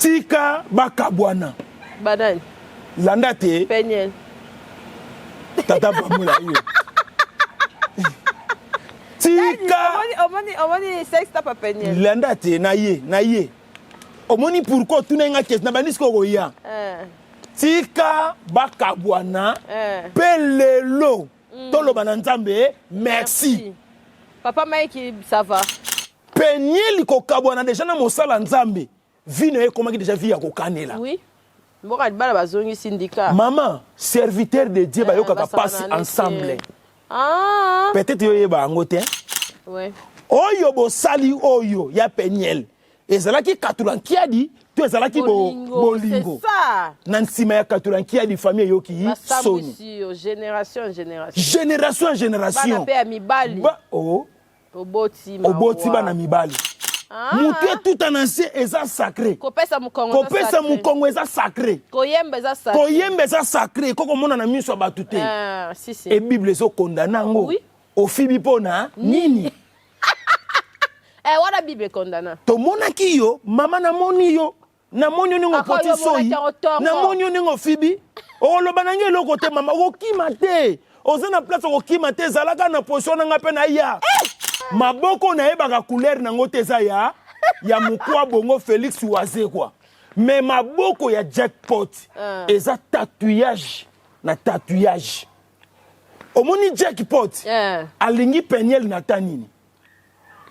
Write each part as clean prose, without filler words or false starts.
Tika bakabwana. Banani? Landa te. Peniel. Tata pambola yo. Tika. Omoni omoni sex tapa Peniel. Landa te na ye na ye. Omoni pourquoi otuna nga question na bandi sikoyo koya. Eh. Tika bakabwana eh. pe lelo toloba na Nzambe merci. Merci. Papa Mike ça va. Peniel kokabwana deja na mosala Nzambe vie na ye ekomaki deja vie ya kokanela. Oui. Mboka libala bazongisi ndika. Maman, serviteur de Dieu eh, bayokaka pasi ensemble. Ah. Peut-être yo yeba yango te. Ouais. Oyo bosali oyo ya Peniel ezalaki Katula Nkiadi to ezalaki bolingo, bolingo. Na nsima ya Katula Nkiadi famille eyoki soni. Génération en génération. Génération en génération. Bana pe ya mibali. Ba, oh. Oboti oboti bana mibali. Ah. Motu etuta na nse eza sacré. Kopesa mokongo kopesa mokongo eza sacré. Koyemba eza sacré. Koyemba eza sacré koko mona na miso ya bato te. Ah, si, si. E Bible ezo condamner yango. Oui. Ofibi mpo na nini? Eh, wana Bible condamna. Tomonaki yo, mama namoni yo. Namoni yo ndenge opoti soyi, namoni yo ndenge ofibi. Okoloba na ngai eloko te mama, okokima te. Oza na place okokima te, zalaka na position na ngai mpe naya. Eh! Maboko nayebaka couleur nango te eza ya ya mokwa bongo Felix Wazekwa. Mais maboko ya jackpot uh. eza tatouage na tatouage. Omoni jackpot yeah. Alingi Peniel na ta nini?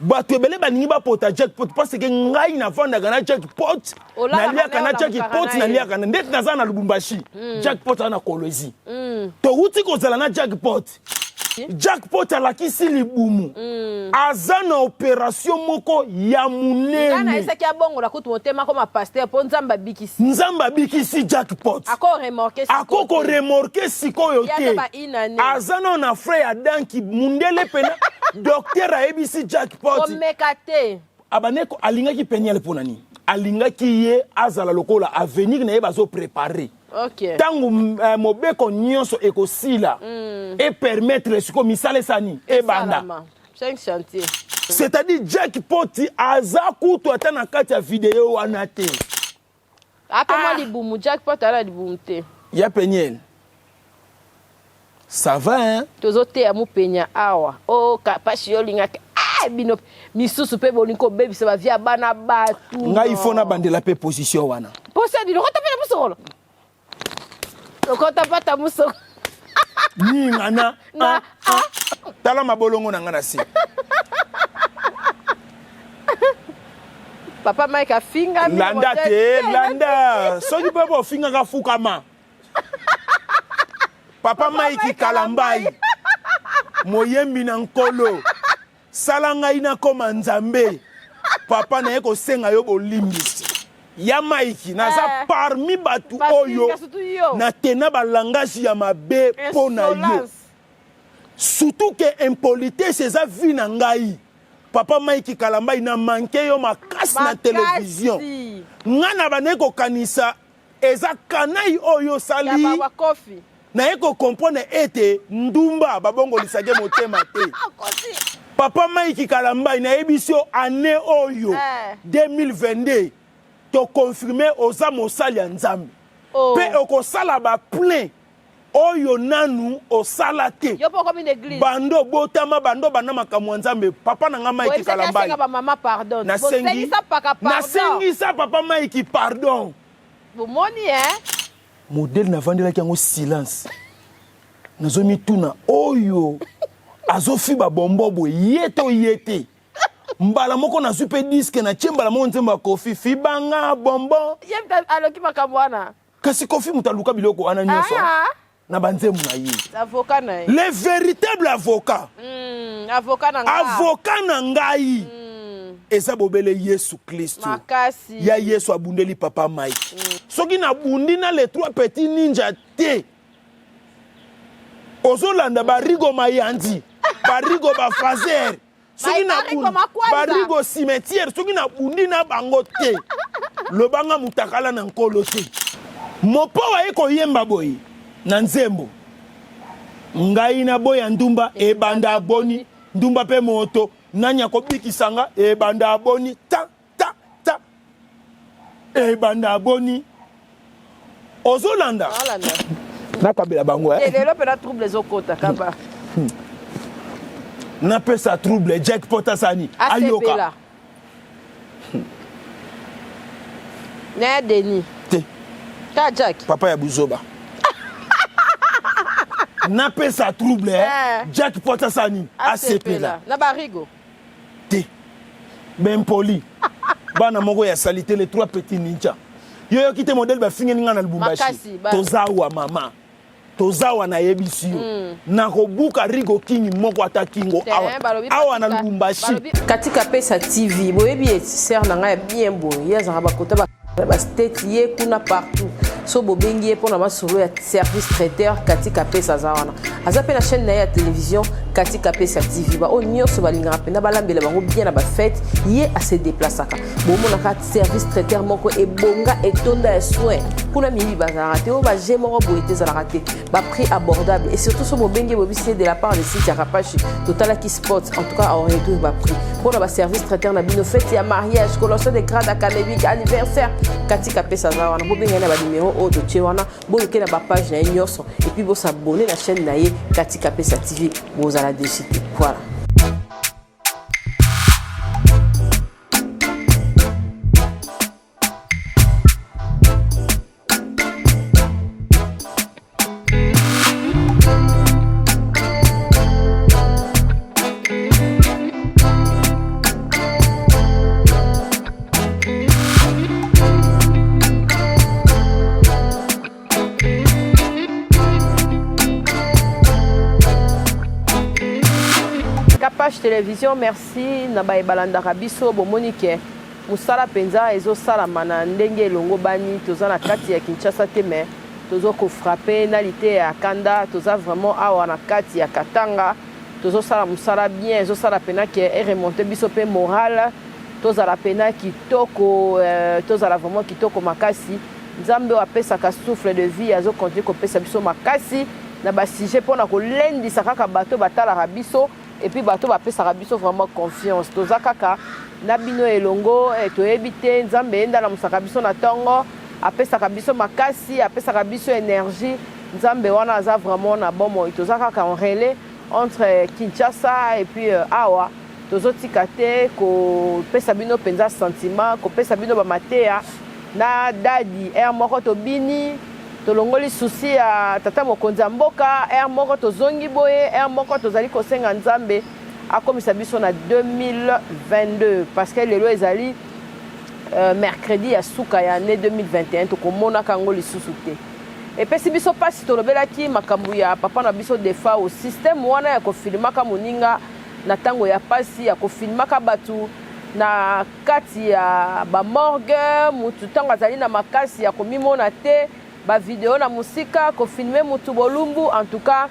Bato ebele balingi bapota jackpot parce que ngai navandaka na jackpot, naliaka na jackpot, naliaka na ndeti naza na Lubumbashi, jackpot aza na Kolwezi. Towuti kozala na jackpot. Jackpot alakisi libumu. Aza na operation moko ya munene. Nga nayesaki abongola kutu motema akoma pasteur po Nzambe abikisi. Nzambe abikisi jackpot. Ako remorquer sikoyo. Ako ko remorquer sikoyo te. Aza nano na frais ya danki mundele pena docteur ayebisi jackpot. Komeka te. Abaneko alingaki Peniel pona nini? Alingaki ye azala lokola avenir na ye bazo preparer. Okay. Tango euh, mobeko nyonso ekosila e permettre sikoyo misala esani ebanda. Cinq chantier. C'est-à-dire jackpot aza kutu ata na kati ya video wana te. Ape mwa libumu jackpot ala libumu te. Ya Peniel. Ça va hein? Tozoteya mupenya awa. Oh kapashi yo lingaka ah bino misusu pe bolingi kobebisa ba vie ya bana batu. Ngai faut na bandela pe position wana. Posa di lokota pe na musokolo. Lokota pata musokolo. Ninga na na ah. Tala mabolongo na nga na se. Papa Mike afinga landa te landa soki mpe bofingaka fukama Papa Mike Kalambayi moyembi na nkolo sala ngai nakoma nzambe papa naye kosenga yo bolimbisi ya Mike naza eh, parmi bato oyo natena balangage ya mabe mpo na yo surtout ke impolitesse eza vie na ngai papa Mike Kalambayi na manke yo makasi na television ngai na bandaki kokanisa eza kanai oyo osali naye ko comprendre ete ndumba babongolisake motema te papa Mike Kalambayi nayebisi yo année oyo eh. 2022 to confirme oza mosali ya Nzambe oh. pe okosala ba plein oyo nanu osala te yo poko mi église bando botama bando banda makambo ya Nzambe papa na nga Mike Kalambayi ba mama pardon nasengi paka pardon nasengisa papa Mike pardon bomoni hein modèle navandelaki yango silence nazomituna oyo azofiba bombo boye ye to ye te mbala moko nazwi mpe diske natie mbala moko nzembo ya Koffi fibanga bonbon ye aloki makambo wana kasi Koffi moto aluka biloko wana nyonso ah. na banzembo na ye avocat na ye le véritable avocat avocat na ngai avocat na ngai eza bobele Yesu Kristo makasi ya Yesu abundeli papa Mike soki nabundi na les trois petits ninja te ozolanda barigo mayandi barigo bafazer soki barigo cimetière soki nabundi na bango te lobanga mutakala na nkolo te mopo aye koyemba boye na nzembo ngai naboya ndumba ebanda boni ndumba pe moto nani akobikisa nga ebanda boni ta ta ta. Ebanda boni? Ozolanda? Nakabela bango eh. Lelo mpe na trouble ezokota kaba. Napesa trouble jackpot asani ayoka. Na ya Denis. Te. Ka Jack. Papa ya buzoba. Napesa trouble eh. eh. Jack pot asani asepela. Na barigo. Te. Bempoli. Bana moko ya salite les trois petits ninja. Yo yoki te modèle bafingeli nga na Lubumbashi. Tozawa mama. Tozawa nayebisi yo. Mm. Nakobuka Rigo King moko ata kingo awa. Awa na Lubumbashi. Katika pesa TV boyebi ye sœur na ngai ya bien boye. Ye azalaka bakota ba ba state ye kuna partout. So bobengi ye mpona masolo ya service traiteur Katika pesa aza wana. Aza pe na chaîne na ye ya télévision Katika pesa TV. Ba oyo nyonso balingaka mpenza balambela bango bien na ba fête ye a se déplaçaka. Bomonaka service traiteur moko ebonga etonda ya soin kuna miyibi bazalaka te oyo baje moko boye te ezalaka te baprix abordable et surtout so bobengi bobisi ye de la part de site ya rapache totalaki spot en tout cas aoréduire baprix mpona baservice traiteur na bino fete ya mariage collation de grade académique anniversaire katika pesa aza wana bobenga ye na banimero oyo totie wana boluke na bapage na ye nyonso epuis bosabone na chaîne na ye katika pesa tv bozala desu te voilà. Kapash Television merci na baye balandaka biso bomoni ke mosala mpenza ezosalama na ndenge elongobani toza na kati ya Kinshasa te mais tozo ko frapper na liteya ya kanda toza vraiment awa na kati ya Katanga tozosala mosala bien ezosala pena ke e remonter biso mpe morale tozala pena kitoko euh, tozala vraiment kitoko makasi Nzambe oyo apesaka souffle de vie azo continuer kopesa biso makasi na ba sujet pona kolendisa kaka bato batalaka biso et puis bato bapesaka biso vraiment confiance. Toza kaka na bino elongo eh, toyebi te Nzambe ye nde alamusaka biso na tongo, apesaka biso makasi, apesaka biso energie. Nzambe wana aza vraiment na bomoi. Toza kaka en relais entre Kinshasa et puis euh, awa tozotika te kopesa bino mpenza sentiment, kopesa bino bamateya Na daddy heure moko tobini tolongoli souci ya tata mokonzi ya mboka heure moko tozongi boye heure moko tozali kosenga nzambe akomisa biso na 2022 parce que lelo ezali euh, mercredi ya suka ya année 2021 tokomonaka yango lisusu te epesi biso mpasi tolobelaki makambo ya papa na biso defao système wana ya kofilmaka moninga na ntango ya mpasi ya kofilmaka bato na kati ya ba morgue mutu ntango azali na makasi ya komimona te ba video na mosika kofilme mutu bolumbu en tout cas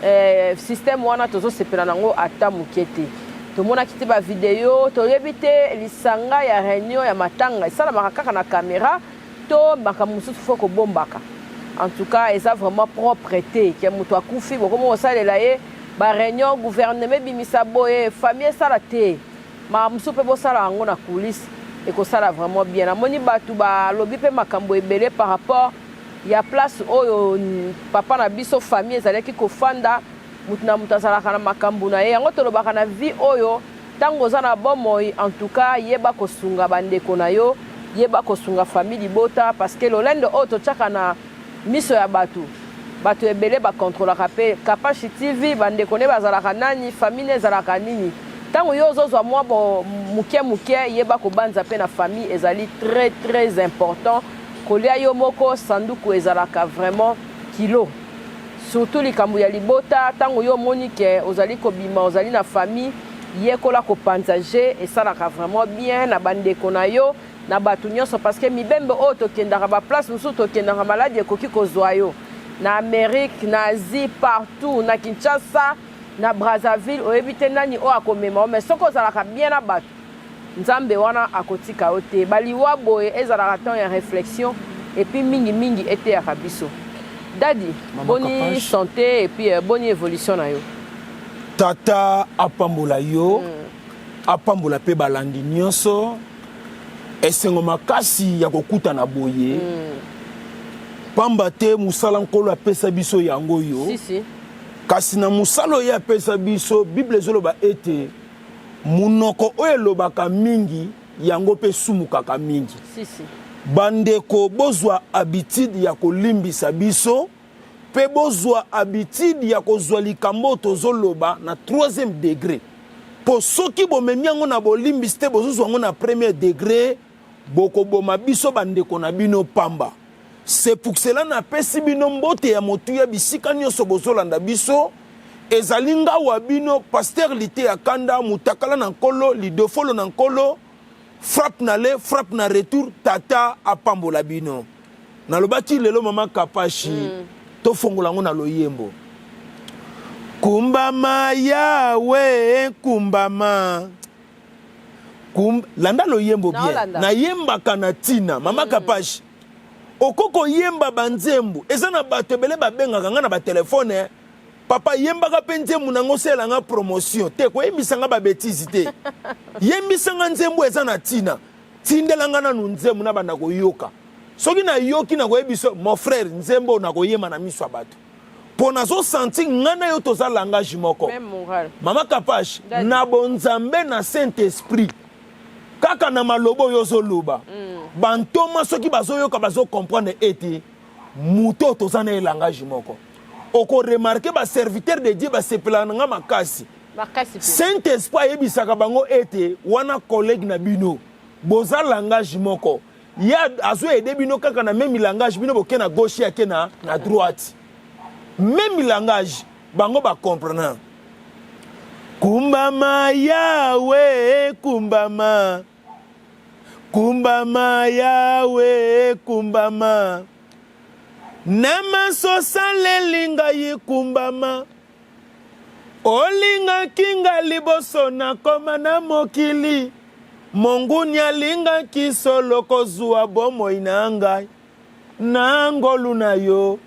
eh, système wana tozosepela nango ata moke te tomonaki te ba video toyebi te lisanga ya réunion ya matanga esalamaka kaka na kamera to makambo mosusu fo kobombaka en tout cas eza vraiment propre te ke moto akufi bokomi kosalela ye ba réunion gouvernement ebimisa boye famille esala te Makambo mosusu pe bosala yango na coulisse ekosala vraiment bien. Namoni batu balobi pe makambo ebele par rapport ya place oyo papa na biso famille ezalaki kofanda, moto na moto azalaka na makambo na ye. Yango tolobaka na vie oyo tango oza na bomoi en tout cas yeba kosunga ba ndeko na yo, yeba kosunga famille libota parce que lolendo oyo totiaka na miso ya batu batu ebele ba controlaka pe kapashi TV ba ndeko ne bazalaka nani famille ne ezalaka nini tango yo ozozwa mwa bo muke muke yeba kobanza pe na famille ezali très très important kolia yo moko sanduku ezalaka vraiment kilo surtout likambo ya libota tango yo omoni ke ozali kobima ozali na famille yekola kopanza je esalaka vraiment bien na bandeko na yo na batu nionso parce que mibembe oyo tokendaka ba place mosusu tokendaka maladi ekoki kozua yo na Amerique na Asie partout na Kinshasa na Brazzaville oyebi te nani oyo akomema yo mais soki ozalaka bien na batu Nzambe wana akotika yo te ba liwa boye ezalaka temps ya reflexion et puis mingi mingi eteyaka biso Daddy boni sante et puis euh, boni evolution na yo Tata apambola yo mm. apambola pe balandi nionso. Esengo makasi ya kokutana boye pamba te mosala Nkolo apesa biso yango oyo. Si, si. Kasi na mosala oyo apesa biso, Bible ezoloba ete monoko oyo elobaka mingi yango mpe esumukaka mingi. Si, si. Bandeko, bozwa habitude ya kolimbisa biso mpe bozwa habitude ya kozwa likambo oyo tozoloba na troisième degré, mpo soki bomemi yango na bolimbisi te, bozozwa yango na premier degré, bokoboma biso bandeko na bino pamba. C'est pour cela napesi bino mbote ya motuya bisika nyonso bozolanda biso. Ezali ngawa bino pasteur Liteya Kanda, mutakala na Nkolo, lidofolo na Nkolo, frappe na le frappe na retour. Tata apambola bino. Nalobaki lelo mama Kapashi, tofongola yango na loyembo. Kumbama Yawe, kumbama. Landa loyembo bien. Naolanda. Nayembaka na ntina mama Kapashi. Okoki koyemba banzembo, eza na bato ebele babengaka nga na batelefone: "Papa, yembaka mpe nzembo nango, osalela nga promotion." Te, koyembisa nga babêtises te. Yembisa nga nzembo eza na ntina. Tindela nga nanu nzembo, nabanda koyoka. Soki nayoki, nakoyebi so: "Mon frère, nzembo oyo nakoyemba na miso ya bato mpo nazosentir nga na yo toza langage moko." Même moral. Mama Kapash, Daddy. na bonzambe na Saint Esprit, kaka na maloba oyo ozoloba, bantoma soki bazoyoka, bazocomprendre ete moto oyo toza na ye langage moko. Okoremarquer, baserviteur de Dieu basepelaka na nga makasi. Makasi mpe. Saint Esprit ayebisaka bango ete wana collègue na bino, boza langage moko. Ye azoaider bino kaka na même langage. Bino boke na gauche, ye ake na droite, même langage, bango bacomprendre. Kumbama Yawe, kumbama, kumbama Yawe, kumbama na maso osaleli ngai, kumbama. Olingaki nga liboso nakoma na mokili. Monguni alingaki solo kozwa bomoi na ngai. Na ngolu na yo,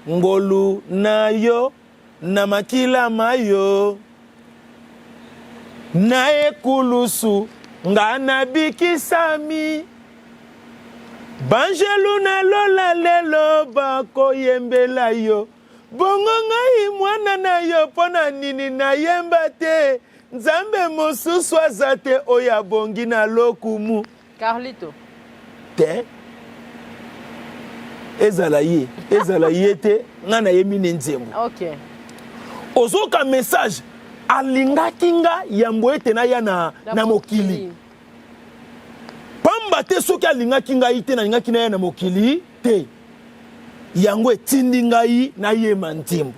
ngolu na yo, na makila ma yo na ekulusu, nga nabikisami. Banjelu na lola lelo bakoyembela yo. Bongo ngai mwana na yo, mpo na nini nayemba te? Nzambe mosusu aza te oyo abongi na lokumu. Carlito. Te, ezala ye, ezala ye te, ngai nayembi nde nzembo. Ozoka message: alingaki nga yambo ete naya na mokili. Pamba te soki alingaki ngai te, nalingaki naya na mokili te. Yango etindi ngai nayema nzembo.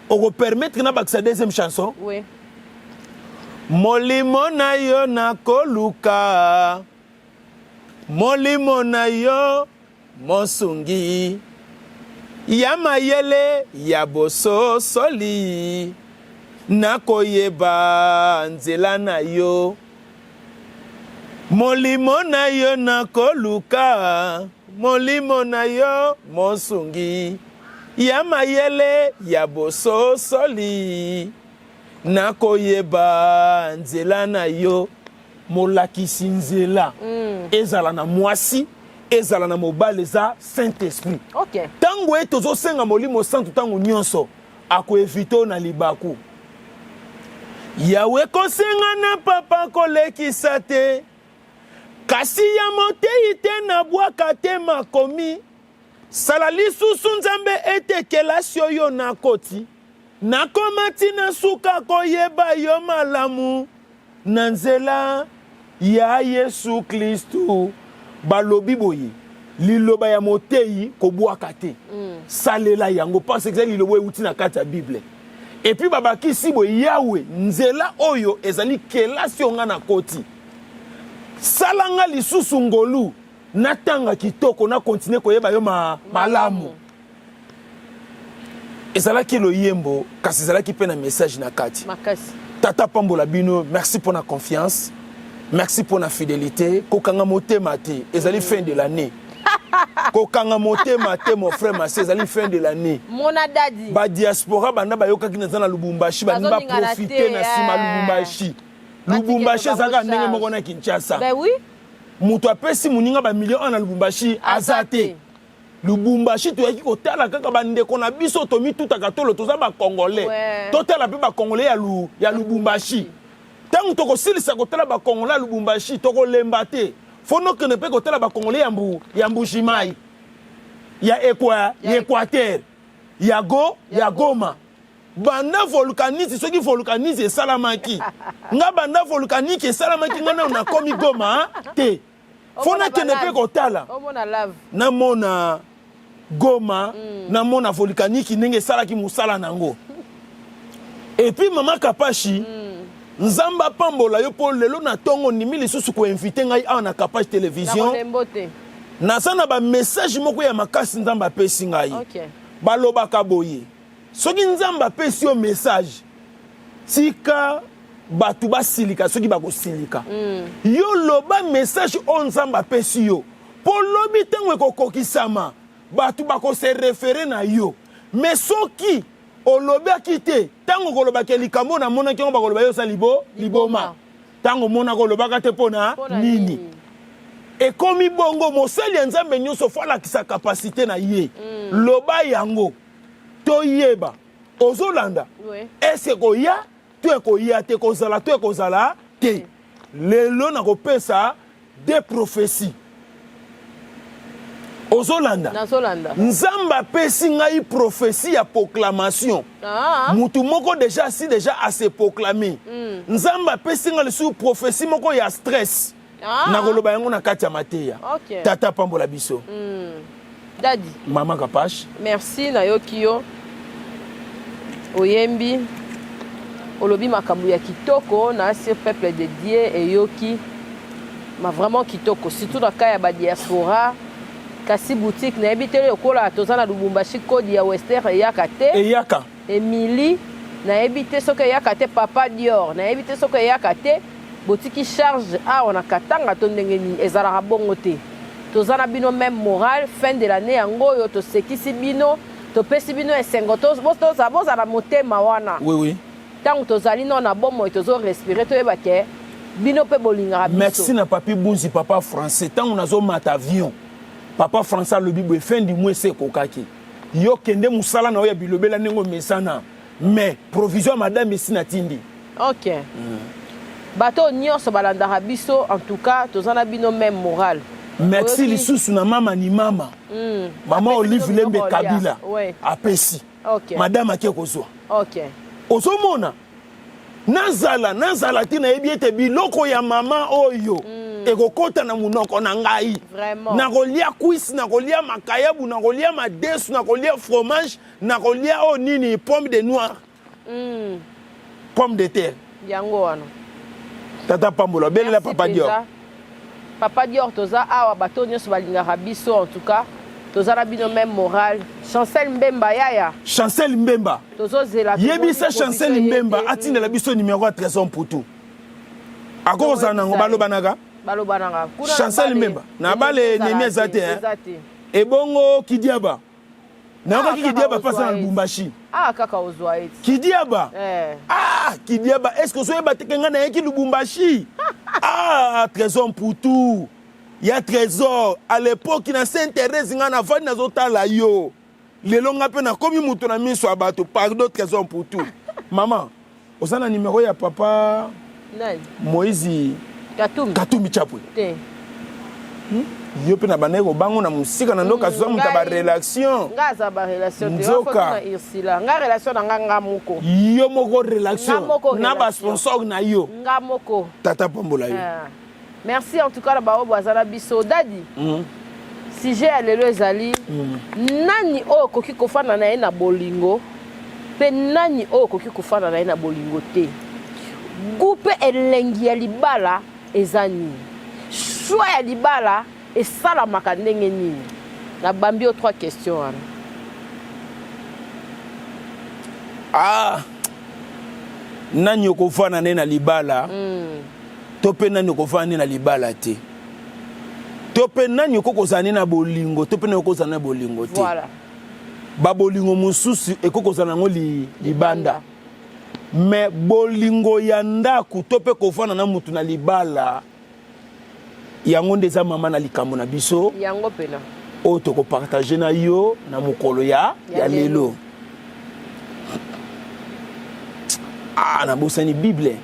Okopermettre nabakisa deuxième chanson? Oui. Molimo na yo nakoluka, molimo na yo mosungi ya mayele ya bososoli, nakoyeba nzela na yo. Molimo na yo nakoluka, molimo na yo mosungi ya mayele ya bososoli, nakoyeba nzela na yo. Molakisi nzela, ezala na mwasi, ezala na mobali, eza Saint Esprit. Ntango ye tozosenga Molimo Santu, ntango nyonso akoéviter oyo na libaku. Yawe, kosenga na papa kolekisa te, kasi ya motei te, nabwaka te makomi. Sala lisusu, Nzambe, ete kelasi oyo nakoti, nakoma ntina suka koyeba yo malamu na nzela ya Yesu Kristu. Balobi boye: liloba ya motei kobwaka te, salela yango, parce que ezali liloba oyo euti na kati ya Bible. Et puis babakisi boye: Yawe, nzela oyo ezali kelasi oyo nga nakoti, sala nga lisusu ngolu natanga kitoko, nacontinuer koyeba yo malamu. Ezalaki loyembo, kasi ezalaki mpe na message na kati. Makasi. Tata pambola bino. Merci mpo na confiance, merci mpo na fidélité. Kokanga motema te, ezali fin de l'année. Kokanga motema te, mon frère, ma sœur, ezali fin de l'année. Mona dadi. Badiaspora banda bayokaki naza na Lubumbashi, balingi Bazoningana baprofiter te, na nsima. Eh. Lubumbashi, Lubumbashi ezalaka ndenge moko na Kinshasa. Ben oui. Moto apesi moninga ba million awa na Lubumbashi aza te. Lubumbashi toyaki kotala kaka bandeko na biso, tomitutaka tolo toza ba Congolais. Ouais. Totala mpe ba Congolais ya, lu, ya Lubumbashi. Ntango tokosilisa kotala ba Congolais ya Lubumbashi, tokolemba te. Fo nokende mpe kotala ba Congolais ya, mbu, ya Mbujimayi, ya, ekwa, ya Equateur, ya, go, ya Goma. Banda volcanise, soki volcanise esalamaki nga, banda volcanique esalamaki nga nano nakomi Goma te. Fo nakende mpe kotala, namona Goma, namona volcanique ndenge esalaki mosala nango. Et puis mama Kapashi, Nzambe apambola yo mpo lelo na ntongo ndimi lisusu koinvite ngai awa na Kapashi Télévision. Naza na bamessage moko ya makasi Nzambe apesi ngai. Balobaka boye, soki Nzambe apesi yo message, tika bato basilika soki bakosilika. Yo loba message oyo Nzambe apesi yo, mpo lobi ntango ekokokisama bato bakose référer na yo. Mais soki olobaki te, ntango okolobaka likambo namonaki yango, bakoloba yo oza liboma. Ntango omonaka olobaka te mpo na nini? Ekomi bongo, mosali ya Nzambe nyonso fo alakisa kapasite na ye. Loba yango toyeba ozolanda. Ese ekoya to ekoya te, kozala to ekozala te. Lelo nakopesa deux prophéties. Ozolanda? Nazolanda. Nzambe apesi ngai prophétie ya proclamation. Mutu moko déjà asi déjà ase proclamer. Nzambe apesi ngai lisusu prophétie moko ya stress. Nakoloba yango na kati ya mateya. Tata pambola biso. Daddy. Mama Kapash. Merci, nayoki yo. Oyembi, olobi makambo ya kitoko na sur peuple de Dieu eyoki ma vraiment kitoko, surtout na cas ya ba diaspora. Kasi boutique nayebi te lokola toza na Lubumbashi, kodi ya Wester eyaka te. Eyaka. Emily nayebi te soki eyaka te. Papa Dior nayebi te soki eyaka te. Botiki charge awa na Katanga to ndenge nini? Ezalaka bongo te. Toza na bino même moral. Fin de l'année yango oyo tosekisi bino, topesi bino esengo, bozala motema wana. Oui, oui. Ntango tozali nano na bomoi, tozo respirer, toyeba ke bino mpe bolingaka biso. Merci na Papi Bunzi, papa français. Ntango nazomata avion, papa français alobi boye: fin du mois ese ekokaki, yo kende mosala na yo ya bilobela ndenge omesana, mais provision ya madame esi natindi. Ok. Bato nyonso balandaka biso, en tout cas toza na bino même moral. Merci lisusu na mama ni mama, mama Olive Lembe Kabila. Apesi madame ake kozwa. Ozomona, nazala nazala te, nayebi ete biloko ya mama oyo ekokɔta na monoko na ngai. Nakolia cuisse, nakolia makayabu, nakolia madesu, nakolia fromage, nakolia oyo nini, pomme de noir, pomme de terre. Yango wana. Tata pambola, belela papa Dior. Papa Dior, toza awa. Bato nyonso balingaka biso, en tout cas toza na bino même moral. Chancel Mbemba, yaya. Chancel Mbemba. Tozozela. Yebisa Chancel Mbemba atindela biso numéro ya Trésor Mputu. Akokozala nango, balobanaka. Balobanaka. Chancel Mbemba na bale nemi eza te. Ebongo Kidiaba, nayokaki Kidiaba mpasa na Lubumbashi. Ah, kaka ozwa eti. Kidiaba. Ah, Kidiaba, est ce que ozoyeba te ke ngai nayaki Lubumbashi? Ah, Trésor Mputu ya Trésor, à l'époque na Sainte Thérèse, ngai navandi nazotala yo. Lelo ngai mpe nakomi moto na miso ya bato. Pardon, Trésor Mputu. Mama, oza na numero ya papa Nani? Moïse. Katumbi. Katumbi Chapwe. Te. Yo mpe na bandaki kobango na mosika na ndoka, aza moto ya barelation. Nga aza barelation te. Nzoka. Na Ursula nga relation na nga, nga moko. Yo moko relation. Nga moko. Na basponsor na yo. Nga moko. Tata pambola yo. Ah. Merci en tout cas na baoyo baza na biso. Daddy, sujet ya lelo ezali nani oyo okoki kofanda na ye na bolingo mpe nani oyo okoki kofanda na ye na bolingo te. Gu mpe elengi ya libala eza nini? Choix ya libala esalamaka ndenge nini? Nabambi yo trois questions wana. Ah, nani okofanda nde na libala, to mpe nani okofanda nde na libala te, to mpe nani okoki kozala nde na bolingo, to mpe nani okoki kozala na bolingo te? Babolingo mosusu ekoki kozala yango libanda, mais bolingo ya ndako to mpe kofanda na mutu na libala. Yango nde eza mama na likambo na biso. Yango pena. Oyo toko partager na yo na mokolo ya, ya, ya lelo. Ah, nabosani Bible.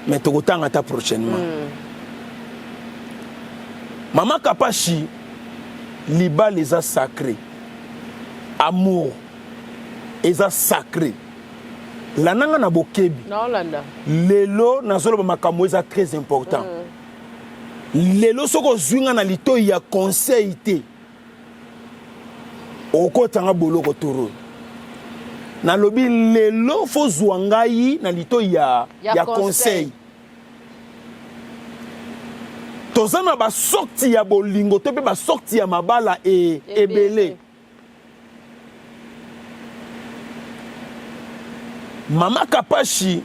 Mais tokotanga ata prochainement. Mama Kapashi, libala eza sacré. Amour eza sacré. Landa nga na bokebi. Naolanda. Lelo nazoloba makambo eza très important. Lelo soki ozwi nga na litoyi ya conseil te, okota nga boloko toro. Nalobi lelo fo zwa ngai na litoyi ya, ya, ya conseil. Toza na basokti ya bolingo to mpe basokti ya mabala e, ebele. Mama Kapashi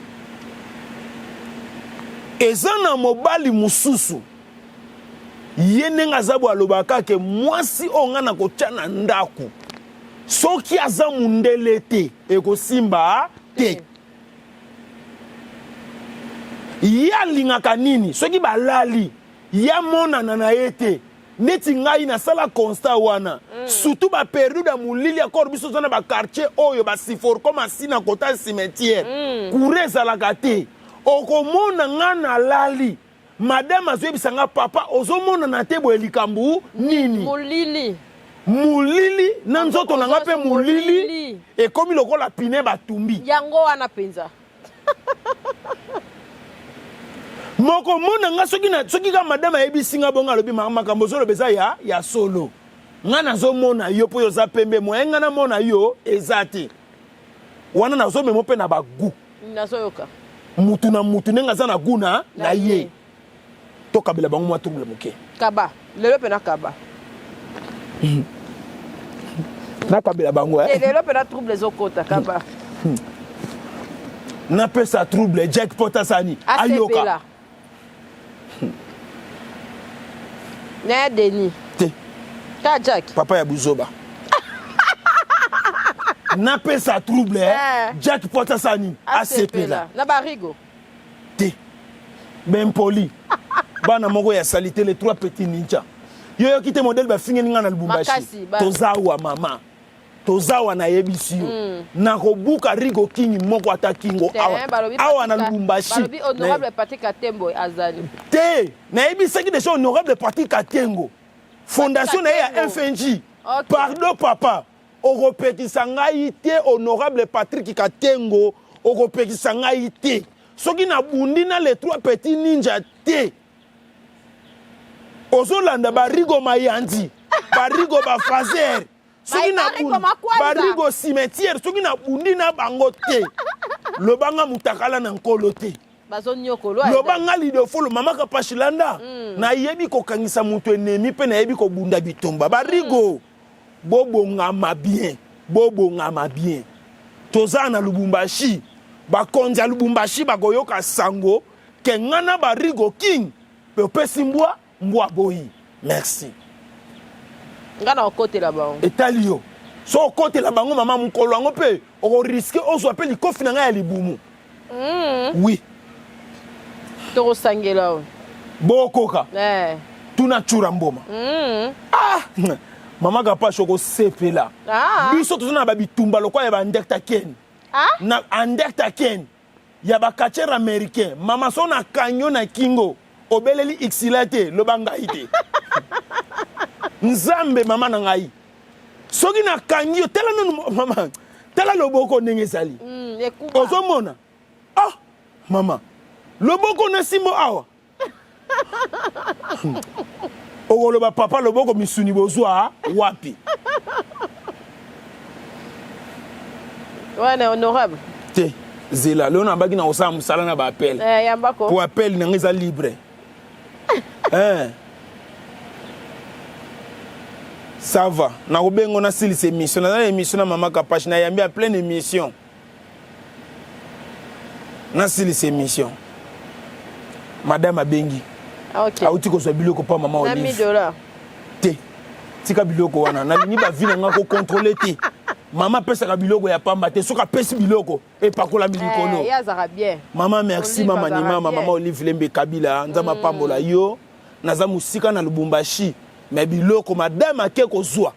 eza na mobali mosusu ye ndenge aza boye alobaka ke mwasi oyo ngai nakotya na ndako soki aza mundele te ekosimba te. Ye alingaka nini soki balali ye amonana na ye te neti ngai nasala constat wana mm. Surtout ba periode ya molili akor biso toza na ba quartier oyo ba siforco masina kota cimetière mm. Courant ezalaka te okomona ngai nalali madame azoyebisa nga papa ozomonana te boye likambo nini molili molili na nzoto na nga mpe molili ekomi lokola pine batumbi yango wana mpenza. Moko mona nga soki na soki ka madame ayebisi nga bongo alobi makambo ozoloba eza ya ya solo nga nazomona yo mpo yo oza pembe moyen nga namona yo eza te wana nazomema mpe na bagu nazoyoka mutu na mutu ndenge aza na gu na na ye tokabela bango mwa trouble moke kaba lelo mpe nakaba nakabela bango eh? lelo mpe na trouble ezokota kaba napesa trouble jack potasani ayoka na Denis te ka Jack papa ya buzoba napesa trouble eh. Jack potasani asepela na barigo te bempoli bana moko ya salite les trois petits ninja yo yoki te modèle bafingeli nga na Lubumbashi tozawa mama tozawa nayebisi yo mm. nakobuka rigo king moko ata kingo awa awa na Lubumbashi balobi honorable Patrick Katembo azali te nayebisaki deja honorable Patrick Katengo fondation na ye ya FNG okay. Pardon papa okopekisa ngai te honorable Patrick Katengo okopekisa ngai te soki nabundi na les trois petits ninja te ozolanda barigo mayanzi barigo bafazer soki barigo cimetière soki nabundi na bango te lobanga mutakala na nkolo te loba nga lidofolo mama kapashilanda mm. Nayebi kokangisa moto enemi mpe nayebi kobunda bitumba barigo mm. Bobongama bien bobongama bien toza na Lubumbashi bakonzi ya Lubumbashi bakoyoka sango ke nga na barigo king pe opesi mbwa mbwa boyi merci nga na okotela bango etali yo so okotela bango mama mokolo yango mpe okoriske ozwa mpe likofi na ngai ya libumu mm. Oui tokosangela oyo bokoka eh. Tuna cura mboma mm. Ah mama Kapash okosepela ah. Biso toza na babitumba lokola ya baandertaken ah? Na andertaken ya bacatcher américain mama so na kanyo na kingo obeleli xila te loba ngai te nzambe mama na ngai soki nakangi yo tala nanu mama tala loboko ndenge ezali mm, ozomona ah mama loboko na simbo awa okoloba papa loboko misuni bozwa wapi wana honorable te zela lelo nabaki na kosala mosala na baappel eh, po appel nanga eza libre eh. Ça va nakobengo nasilisa émission naza na émission na mama Kapashi nayambi ya pleine émission nasilisa émission madame abengi okay. Auti kozwa biloko mpa mama Olive te tika biloko wana nalingi bavi na nga kocontrole te mama apesaka biloko ya pamba te soki apesi biloko epakolami likolo eh, mama merci mama ni mama mama Olive Lembe Kabila nzambe apambola yo. Naza mosika na Lubumbashi, mais biloko madame ake kozwa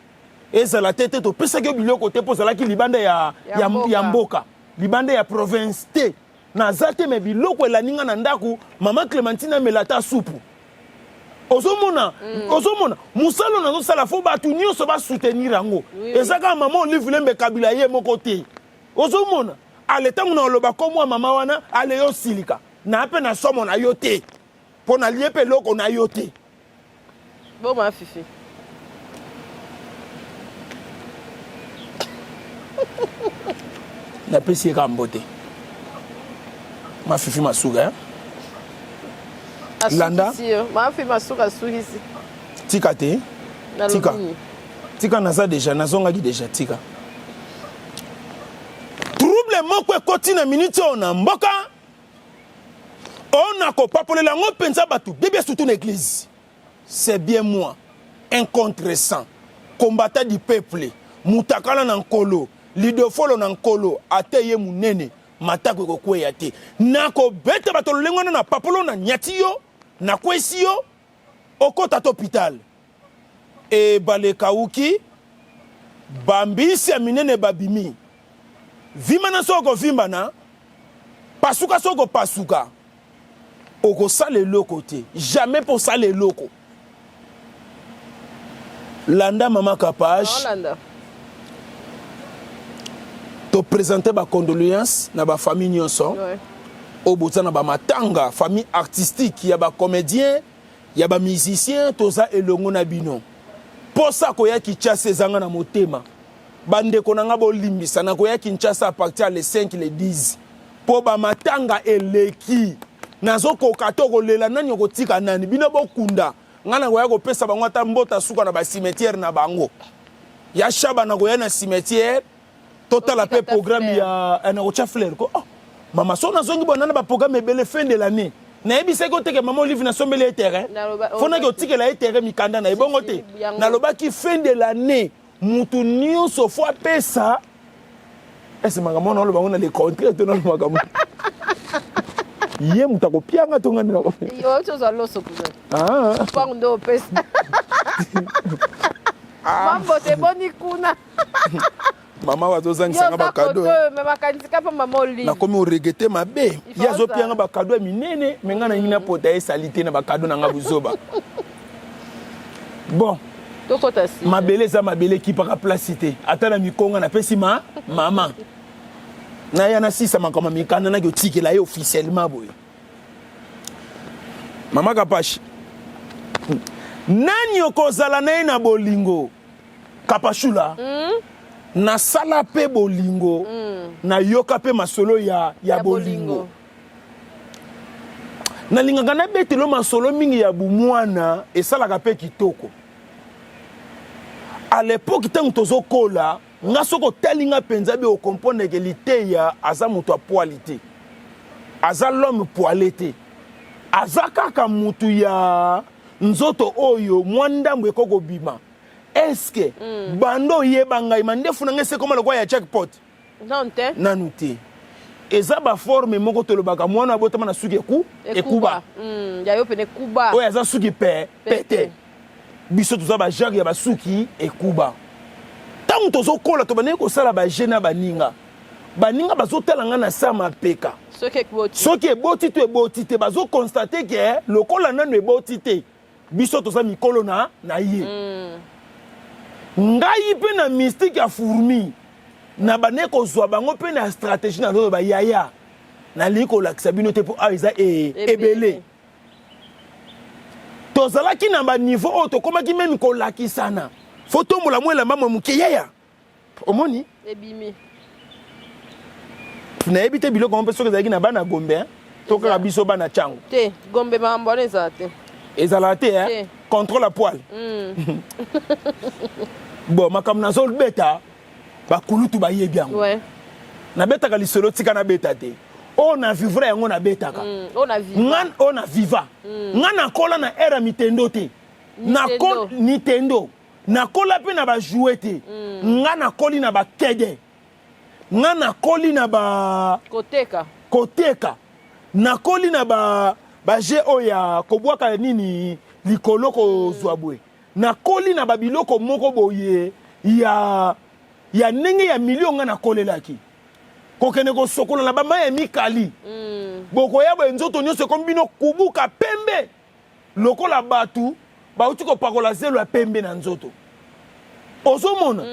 ezala te te topesaki yo biloko te mpo ozalaki libanda ya, ya, ya mboka, ya mboka libanda ya province te. Naza te mais biloko elandi nga na ndako, mama Clementine amela ata supu. Ozomona, ozomona mosala oyo nazosala fo bato nyonso basoutenir yango. Eza kaka mama Olive Lembe Kabila ye moko te. Ozomona ale ntango na oloba komwa mama wana ale yo silika na mpe na somo na yo te mpo nalie mpe eloko na yo te. Boma Fifi. Napesi ye kaka mbote ma Fifi Masuka, eh? Landa. Ma Fifi Masuka asukisi. Tika te, tika tika, naza deja nazongaki deja. Tika trouble moko ekoti na miniti oyo na mboka oyo nakopapolela yango mpenza bato bebe, surtout na église. C'est bien moi, un contre 100 combattant du peuple, mutakala na nkolo, lidofolo na nkolo, ate ye munene matako ekokweya te. Nakobeta bato lolenge wana na papolo, na nyati yo, nakwesi yo, okota to hôpital. Ebale ekauki, bambisi ya minene babimi. Vimbana soki okovimbana, pasuka soki okopasuka, okosala eloko te, jamais mpo osala eloko. Landa mama Kapage, toprésente bacondoléance na bafamille nyonso oyo boza na bamatanga, famille artistique ya bacomédien, ya bamusicien, toza elongo na bino. Mposa koya Kinshasa ezanga na motema. Bandeko na nga, bolimbisa, nakoya Kinshasa à partir ya le 5, le 10, mpo bamatanga eleki, nazokoka te kolela. Nani okotika nani? Bino bokunda ngai, nakoya kopesa bango ata mbota suka na bacimetière na bango ya Shaba. Nakoya na cimetière, totala mpe programme ya eh, nakotya fleur ko. Oh, mama, so nazongi bona na baprogramme ebele fin de l'année. Nayebisaki oteke mama Olive, nasombeli ye terrain, fo naki otikela ye terrain, mikanda na ebongo te. Nalobaki fin de l'année, mutu nyonso fo apesa ese makambo wana. Oloba ngo na le contraire to nalo makambo ye moto akopianga to ngani? Ozwa loso kuna, mpango nde opesa mambote eboni kuna. Mama bazozangisanga bacadeau. Makanisi kapa mama Olive. Nakomi oregretter mabe. Ye azopianga bacadeau ya minene, me ngai nalingi napota ye esali te na bacadeau na nga buzoba. Bon, mabele eza mabele, ekipaka place te. Ata na mikonga napesi ma mama naya nasisa makambo ya mikanda, naki otikela ye officiellement boye. Mama Kapashi, nani okozala na ye na bolingo? Kapashula, nasala mpe bolingo, nayoka mpe masolo ya bolingo. Nalingaka nabetelo masolo mingi ya bumwana, esalaka mpe kitoko. À l'époque ntango tozokola, nga soki otali nga mpenza be, okomprendre ke liteya aza moto apoili te, aza l'homme poilé te, aza kaka motu ya nzoto oyo mwa ndambo ekoki kobima. Eske bando oyeba ngai, mandefu na ngai esekoma lokola ya jackpot? Non te. Nanu te. Eza baforme moko tolobaka mwana abotama na suki eku ekuba. Ya yo pene ekuba. Oyo aza suki pe pete, biso toza bagenre ya basuki ekuba. Ntango tozokola, tobandaki kosala baje na baninga. Baninga bazotala ngai na sa mapeka, soki eboti. Soki eboti to eboti te, bazoconstater ke lokola nano eboti te, biso toza mikolo na ye. Ngai mpe na mystique ya fourmi na bande kozwa bango mpe na stratégie. Nazoloba yaya, nalingi kolakisa bino te mpo awa eza ebele. Tozalaki na baniveau oyo tokomaki même kolakisana. Fo tombola mwa elamba mwa moke, yaya, omoni? Ebimi. Nayebi te biloko yango mpe soki ezalaki na bana Gombe to kaka biso bana Ntango. Te, Gombe makambo wana ezala te. Ezalaka te, eh? Contrôle ya poil. Bon, makambo nazobeta, bakulutu bayebi yango. Nabetaka lisolo, tika nabeta te. Oyo na vivre yango nabetaka. Oyo na viva. Nga nakola na ère ya mitendo te, Nintendo. Nakola mpe na bajouets te. Nga nakoli na bakede, nga nakoli na ba koteka. Koteka. Nakoli na ba bajeux oyo ya kobwaka nini. likolo kozwa boye. Nakoli na babiloko moko boye ya ya ndenge ya milio nga nakolelaki kokende kosokola na bamai ya mikali. Bokoya boye nzoto nyonso ekomi bino kubuka pembe lokola bato bauti kopakola zelo ya pembe na nzoto. Ozomona,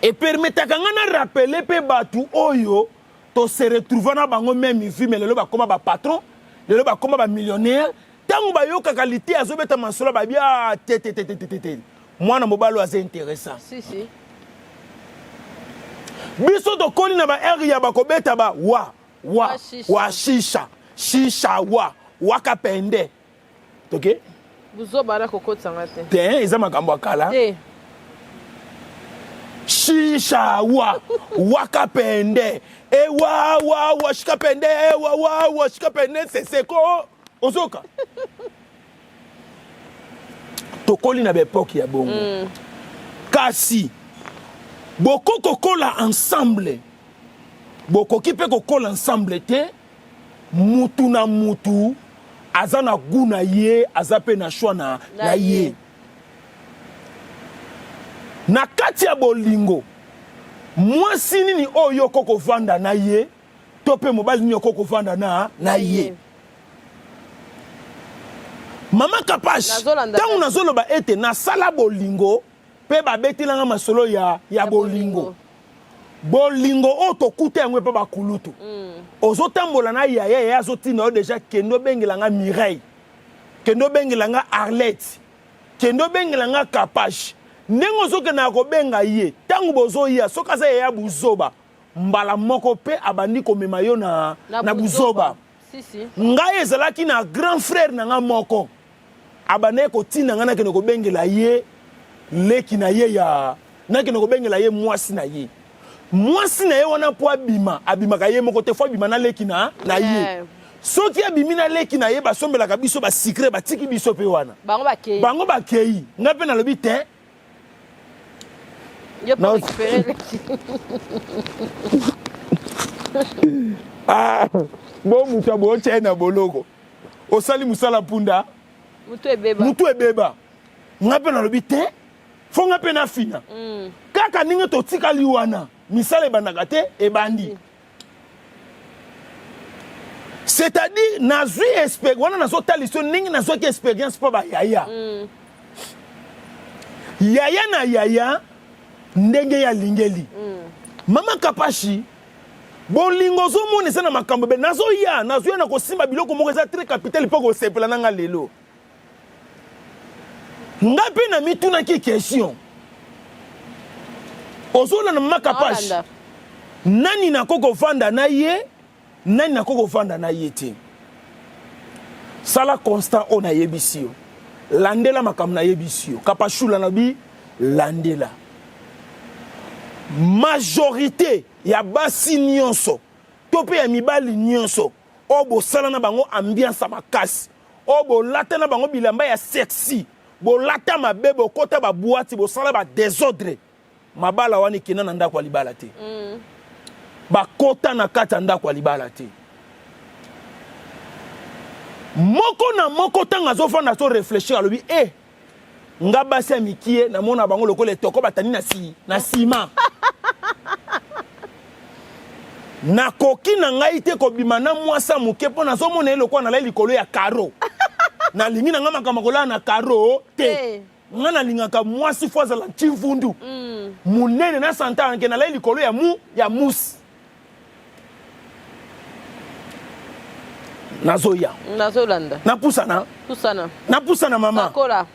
epermetaka nga na rappeler mpe bato oyo tose retrouva na bango même vie, mais lelo bakoma bapatron, lelo bakoma bamillionnaire. Ntango bayokaka lite azobeta masolo, babi: "Ah, te te te te te te, mwana mobali oyo aza intéressant." Si si. Biso tokoli na baere ya bakobeta ba wa wa Wa shisha. Wa shisha shisha wa wakapende toke. Buzoba na kokotisanga te. Te, eza makambo ya kala. Te. Shisha wa wakapende ewa wa wa shikapende ewa wa wa shikapende seseko. Ozoka tokoli na baepoke ya bongo. Kasi bokoki kokola ensemble, bokoki mpe kokola ensemble te. Mutu na mutu aza na goût na ye, aza mpe na choix na ye. Ye. Na kati ya bolingo, mwasi nini oyo oko kovanda na ye to mpe mobali nini oko kovanda na ye? Mama Kapash, Nazolanda. ntango nazoloba ete nasala bolingo mpe babetelanga masolo ya bolingo, bolingo oyo tokuta yango epa bakulutu. Ozotambola na yaya, yaya azotinda yo déjà: "Kende obengelanga Mireille, kende obengelanga Arlette, kende obengelanga Kapash." Ndenge ozokendaka kobenga ye, ntango bozoya, soki aza yaya buzoba, mbala moko mpe abandi komema yo na buzoba. Si si. Ngai ezalaki na grand frère na nga moko, abandaki kotinda ngai nakende kobengela ye leki na ye, ya nakende kobengela ye mwasi na ye. Mwasi na ye wana, mpo abima, abimaka ye moko te, fo abima na leki na ye. Soki abimi na leki na ye, basombelaka biso basucré, batiki biso mpe wana. Bango bakei. Bango bakei, ngai mpe nalobi te. Yo mpo récupérer leki. Ah, bo moto abootya ye na boloko, osali mosala mpunda. Mutu ebeba. Mutu ebeba. Ngai mpe nalobi te, fo ngai mpe nafina. Kaka ndenge totikali wana, misala ebandaka te, ebandi. C'est-à-dire nazwi wana, nazotalisa yo ndenge nazwaki expérience mpo bayaya, yaya na yaya, ndenge ye alingeli. Mama Kapashi, bolingo ozomona eza na makambo ebele. Nazoya, nazoya na kosimba biloko moko eza très capital mpo kosepela na nga lelo. Nga mpe na mitunaki question. Ozolanda, mama Kapashi? Naolanda. Nani nakoki kovanda na ye, nani nakoki kovanda na ye te? Sala constat oyo nayebisi yo, landela makambo nayebisi yo. Kapashula na bi landela majorité ya basi nyonso to mpe ya mibali nyonso oyo bosala na bango ambiance ya makasi, oyo bolata na bango bilamba ya sexy, bolata mabe, bokota baboîte, bosala badésordre, mabala wana ekenda na ndako ya libala te. Bakota na kati ya ndako ya libala te. Moko na moko, ntango azofanda, azoréfléchir, alobi: "E, nga basi ya mikie namona bango lokola etoko batandi na nsima. Nakoki na ngai te kobima na mwasi ya moke mpo nazomona ye lokola nalai likolo ya carreau. Nalingi na ngai makambo kolala na carreau te." Nga nalingaka mwasi fo azala ntimvundu, monene, na santa nke nalai likolo ya musi. Nazoya. Nazolanda. Napusana. Pusana. Napusana, mama. Sakola.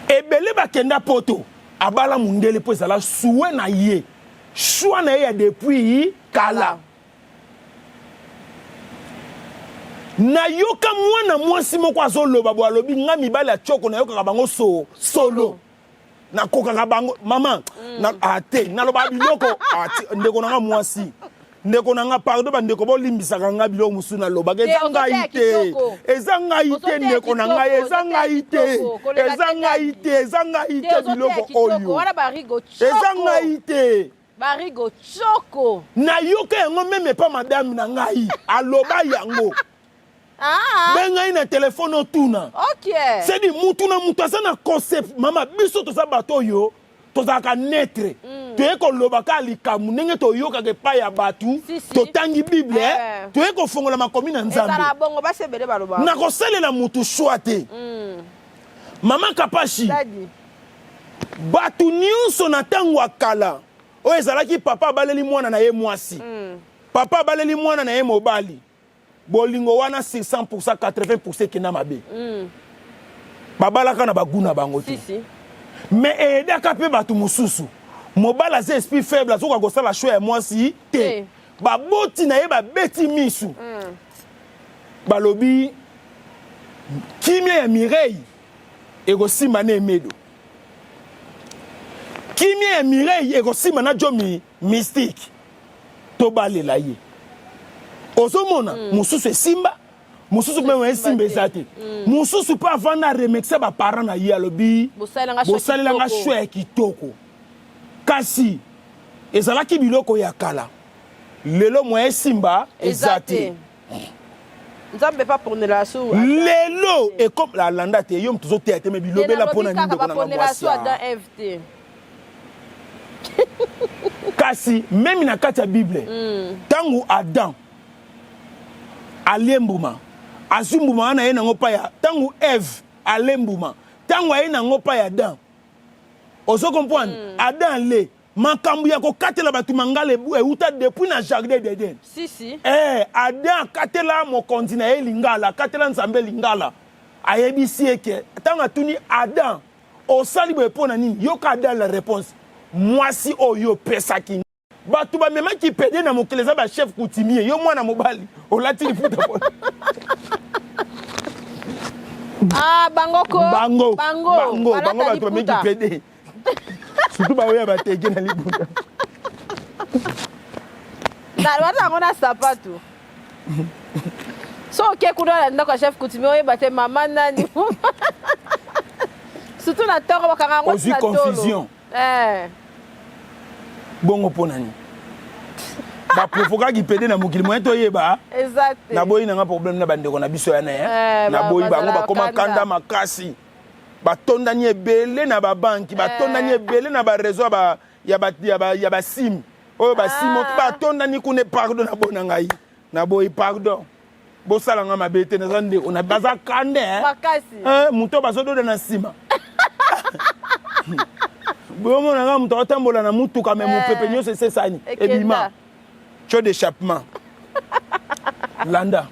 Ebele bakenda poto, abala mundele mpo ezala souhait na ye, choix na ye ya depuis kala. Nayoka mwana mwasi moko azoloba bo, alobi: "Nga mibali ya tioko nayokaka bango so solo, nakokaka bango." Mama, na, ah, te, naloba biloko, ah, ndeko na nga mwasi, ndeko na nga, pardon, bandeko bolimbisaka nga, biloko mosusu nalobaka eza Te, ngai ozoteya te. kitoko. Eza ngai te. Ozoteya Ndeko na ngai, kitoko, eza ozoteya ngai te. kitoko. Kolela Eza te, ngai daddy. te, eza ngai Te, te. ozoteya Biloko kitoko. oyo Wana barigo eza choko. ngai te. Barigo choko. Nayoka yango même epa madame na ngai, aloba yango. Ah. Benga ye na telefone otuna. Ok. C'est-à-dire mutu na mutu aza na concept. Mama biso toza bato oyo tozalaka neutre. Toye koloba kaka likambo ndenge toyokaka epai ya bato. Si, si. Totangi Bible, Eh. toye kofongola makomi na Nzambe. Ezala bongo basi ebele balobaka. Nakosalela mutu choix te. Mama Kapashi. Daddy. Bato nyonso na ntango ya kala oyo ezalaki papa abaleli mwana na ye mwasi. Papa abaleli mwana na ye mobali. Bolingo wana sur 100% 80% ekenda mabe. Babalaka na bagout na bango te. Si, si. Mais eyedaka mpe bato mosusu. Mobali aza esprit faible, azokoka kosala choix ya mwasi te. Te. Baboti na ye babeti misu. Balobi kimia ya Mireille ekosimba na Emedo. Kimia ya Mireille ekosimba na Jomi Mystique. Tobalela ye. Ozomona mosusu esimba, mosusu mpe esimba eza te. Mosusu mpe avanda remercier ba parents na ye, alobi Bosalelanga bosalelanga choix ya kitoko. Kasi ezalaki biloko ya kala. Lelo moyen esimba eza te. Nzambe pa ponela su. Lelo ekom la landa te yo mutu ozoteya te me bilobela mpona nini ndeko na nga Baponela mwasi su Adam Eve te. Kasi meme na kati ya Bible, ntango Adam alie mbuma, azwi mbuma wana aye nango pa ya, ntango Eve alie mbuma, ntango aye nango pa ya Adam, ozo comprendre? Adam ale makambo ya kokatela bato mangala euta depuis na jardin d'Eden. Si, si. Adam akatela mokonzi na ye lingala, akatela Nzambe lingala. Ayebisi ye ke ntango atuni Adam, osali boye mpo na nini? Yoka Adam la réponse. Mwasi oyo opesaki. Bato bamemaki pede na mokili eza ba chef coutumier. Yo mwana mobali olati liputa mpo. Ah, bango ko. Bango. Bango. Bango, Balata bango bato bameki liputa. pede. Surtout baoyo ya bateke na liputa. Na balata yango na sapatu. So oke kuna na ndako ya chef coutumier oyeba te mama nani. Surtout na toro bakanga yango Ozwi na tolo. confusion. Bongo mpo na nini? Baprovokaki pede na mokili moyen toyeba. Exact. Naboyi nanga problème na bandeko na biso yana, eh. Naboyi bango bazala bakoma kanda. kanda makasi. Batondani ebele na babanki, batondani ebele na ba réseau ya ba sim. Oyo ba sim, batondani kuna, pardon na bona ngai. Naboyi pardon. Bosala nga mabe te, naza ndeko na baza kanda, eh. Makasi. Moto bazododa na nsima. Bomona nga moto atambola na mutuka me mopepe nyonso esesani. Ekenda. Ebima. Tuyau d'échappement. Landa.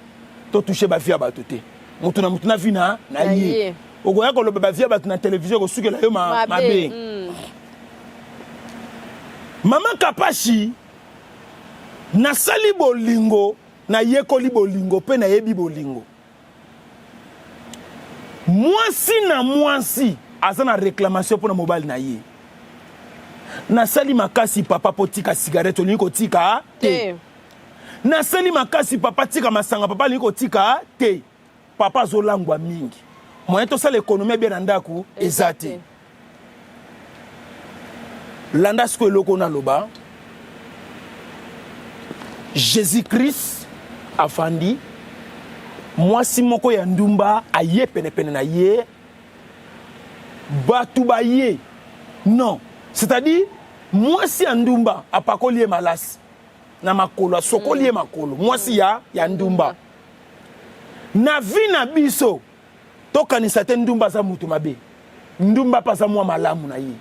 To toucher ba vie ya bato te. Moto na moto na vie na Na ye. ye. Okoya koloba ba vie ya bato na télévision ekosukela yo Mabe. mabe. Mama Kapashi, nasali bolingo, nayekoli bolingo mpe nayebi bolingo. Mwasi na mwasi aza na réclamation mpona mobali na ye. Nasali makasi papa po tika cigarette, olingi kotika te. Te. Nasali makasi papa tika masanga, papa alingi kotika te. Papa azolangwa mingi. Moyen tosala économie bien na ndako eza te. Landa sikoyo eloko naloba. Jésus-Christ afandi, mwasi moko ya ndumba aye penepene na ye, bato baye. Non, c'est-à-dire mwasi ya ndumba apakoli ye malasi na makolo, asokoli ye makolo, mwasi ya ndumba. Na vie na biso tokanisa te ndumba aza mutu mabe, ndumba mpe aza mwa malamu na ye.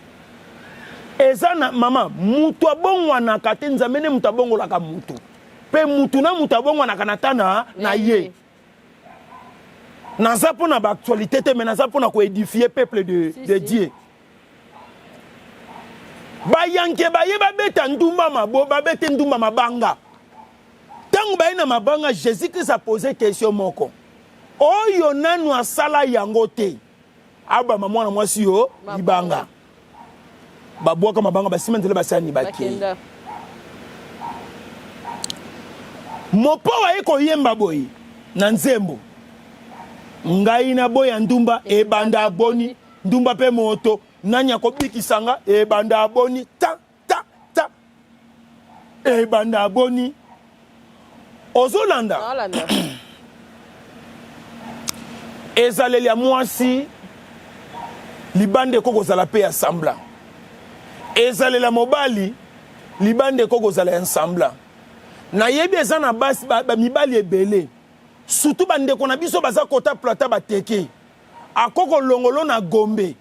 Eza na mama mutu abongwanaka te, Nzambe nde mutu abongolaka mutu, mpe mutu na mutu abongwanaka na tana na ye. Naza mpona ba actualité te, mais naza mpona koédifier peuple Si, de si. Dieu. Bayanke baye babeta ndumba mabo, babete ndumba mabanga. Ntango baye na mabanga, Jésus-Christ a posé question moko. Oyo nanu asala yango te, abama mwana mwasi yo Mabanga. libanga. Babwaka mabanga, basima nzela basani bakei. Bakenda. Mopo aye koyemba boye na nzembo. Ngai naboya ndumba ebanda boni, ndumba pe moto, nani akobikisa nga ebanda boni, ta ta ta ebanda boni. Ozolanda? Naolanda. Ezaleli ya mwasi libanda ekoki kozala mpe ya semblant. Ezaleli ya mobali libanda ekoki kozala ya semblant. Nayebi eza na basi ba, ba mibali ebele surtout bandeko na biso baza kota plata bateke akoko longolo na gombe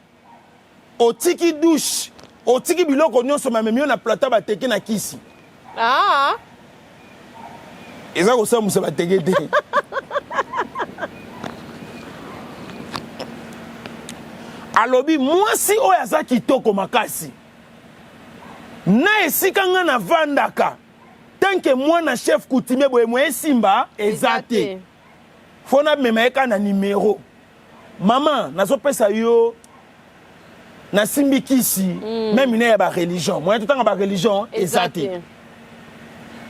otiki douche otiki biloko nyonso mamemi yo na plata bateke na kisi ah. eza kosambusa bateke te alobi mwasi oyo aza kitoko makasi na esika nga navandaka tanke mwana chef coutumier boye moye esimba eza te fo namema ye kaka na numero Maman nazopesa yo nasimbi kisi mm. meme na ya ba religion moyen totanga ba religion eza te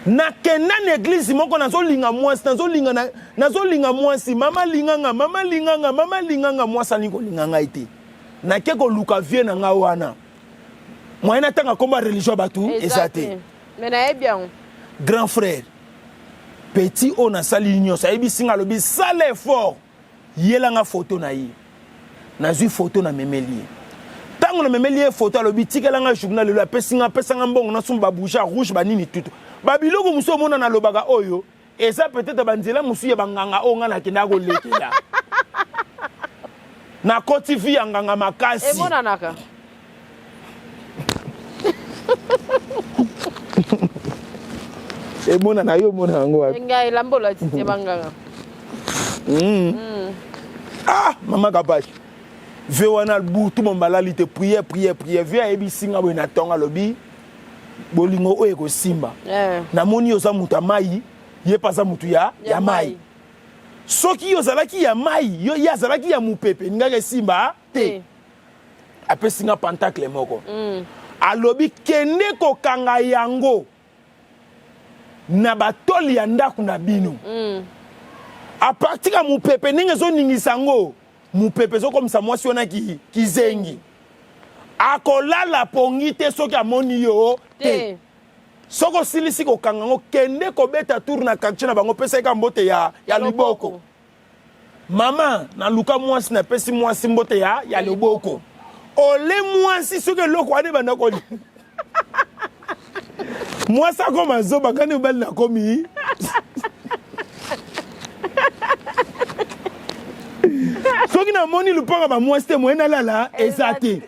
nakenda na eglise moko nazolinga mwasi nazolinga na, nazolinga mwasi mama linganga mama linganga mama linganga mwasi alingi kolinga ngai te nake koluka vie na ngai wana moyen natanga nkombo ya religion ya bato eza te me nayebi yango grand frère petit oyo nasali nyonso ayebisi ngai alobi sala effort Yela nga photo na ye. Nazui photo na memeli ye. Tango na memeli ye photo alobi tikela nga journal lelo apesi nga apesa nga mbongo nasomba ba bougie ya rouge ba nini tutu. Ba biloko mosusu omona nalobaka oyo eza peut-être ba nzela mosusu ya ba nganga oyo nga nakendaka kolekela. Nakoti vie ya nganga makasi. Emonanaka. Emonana yo omona yango wapi? Ngai elamba olati te banganga. Mm. Ah, mama Kapash. Vie wana butu mombalali te prière prière prière vie ayebisi nga boye na ntongo alobi bolingo oyo ekosimba Eh. namoni yo oza moto ya mai ye mpe aza moto ya, ya mai soki yo ozalaki ya mai yo ye azalaki ya mopepe elingaki esimba te Te. Apesi nga pentacle moko mm. Alobi kende kokanga yango na batole ya ndako na bino mm. A partir ya mopepe ndenge ezoningisa yango mopepe ezokomisa mwasi wana ki, kizengi akolala pongi te soki amoni yo te, te. Soki osilisi kokanga yango kende kobeta tour na quartier na bango pesa ye kaka mbote ya, ya liboko. Mama naluka mwasi napesi mwasi mbote ya, ya loboko ole mwasi soki eloko wana ebanda koli mwasi akoma zoba ngani mobali nakomi soki namoni lupanga bamwasi te moye nalala eza te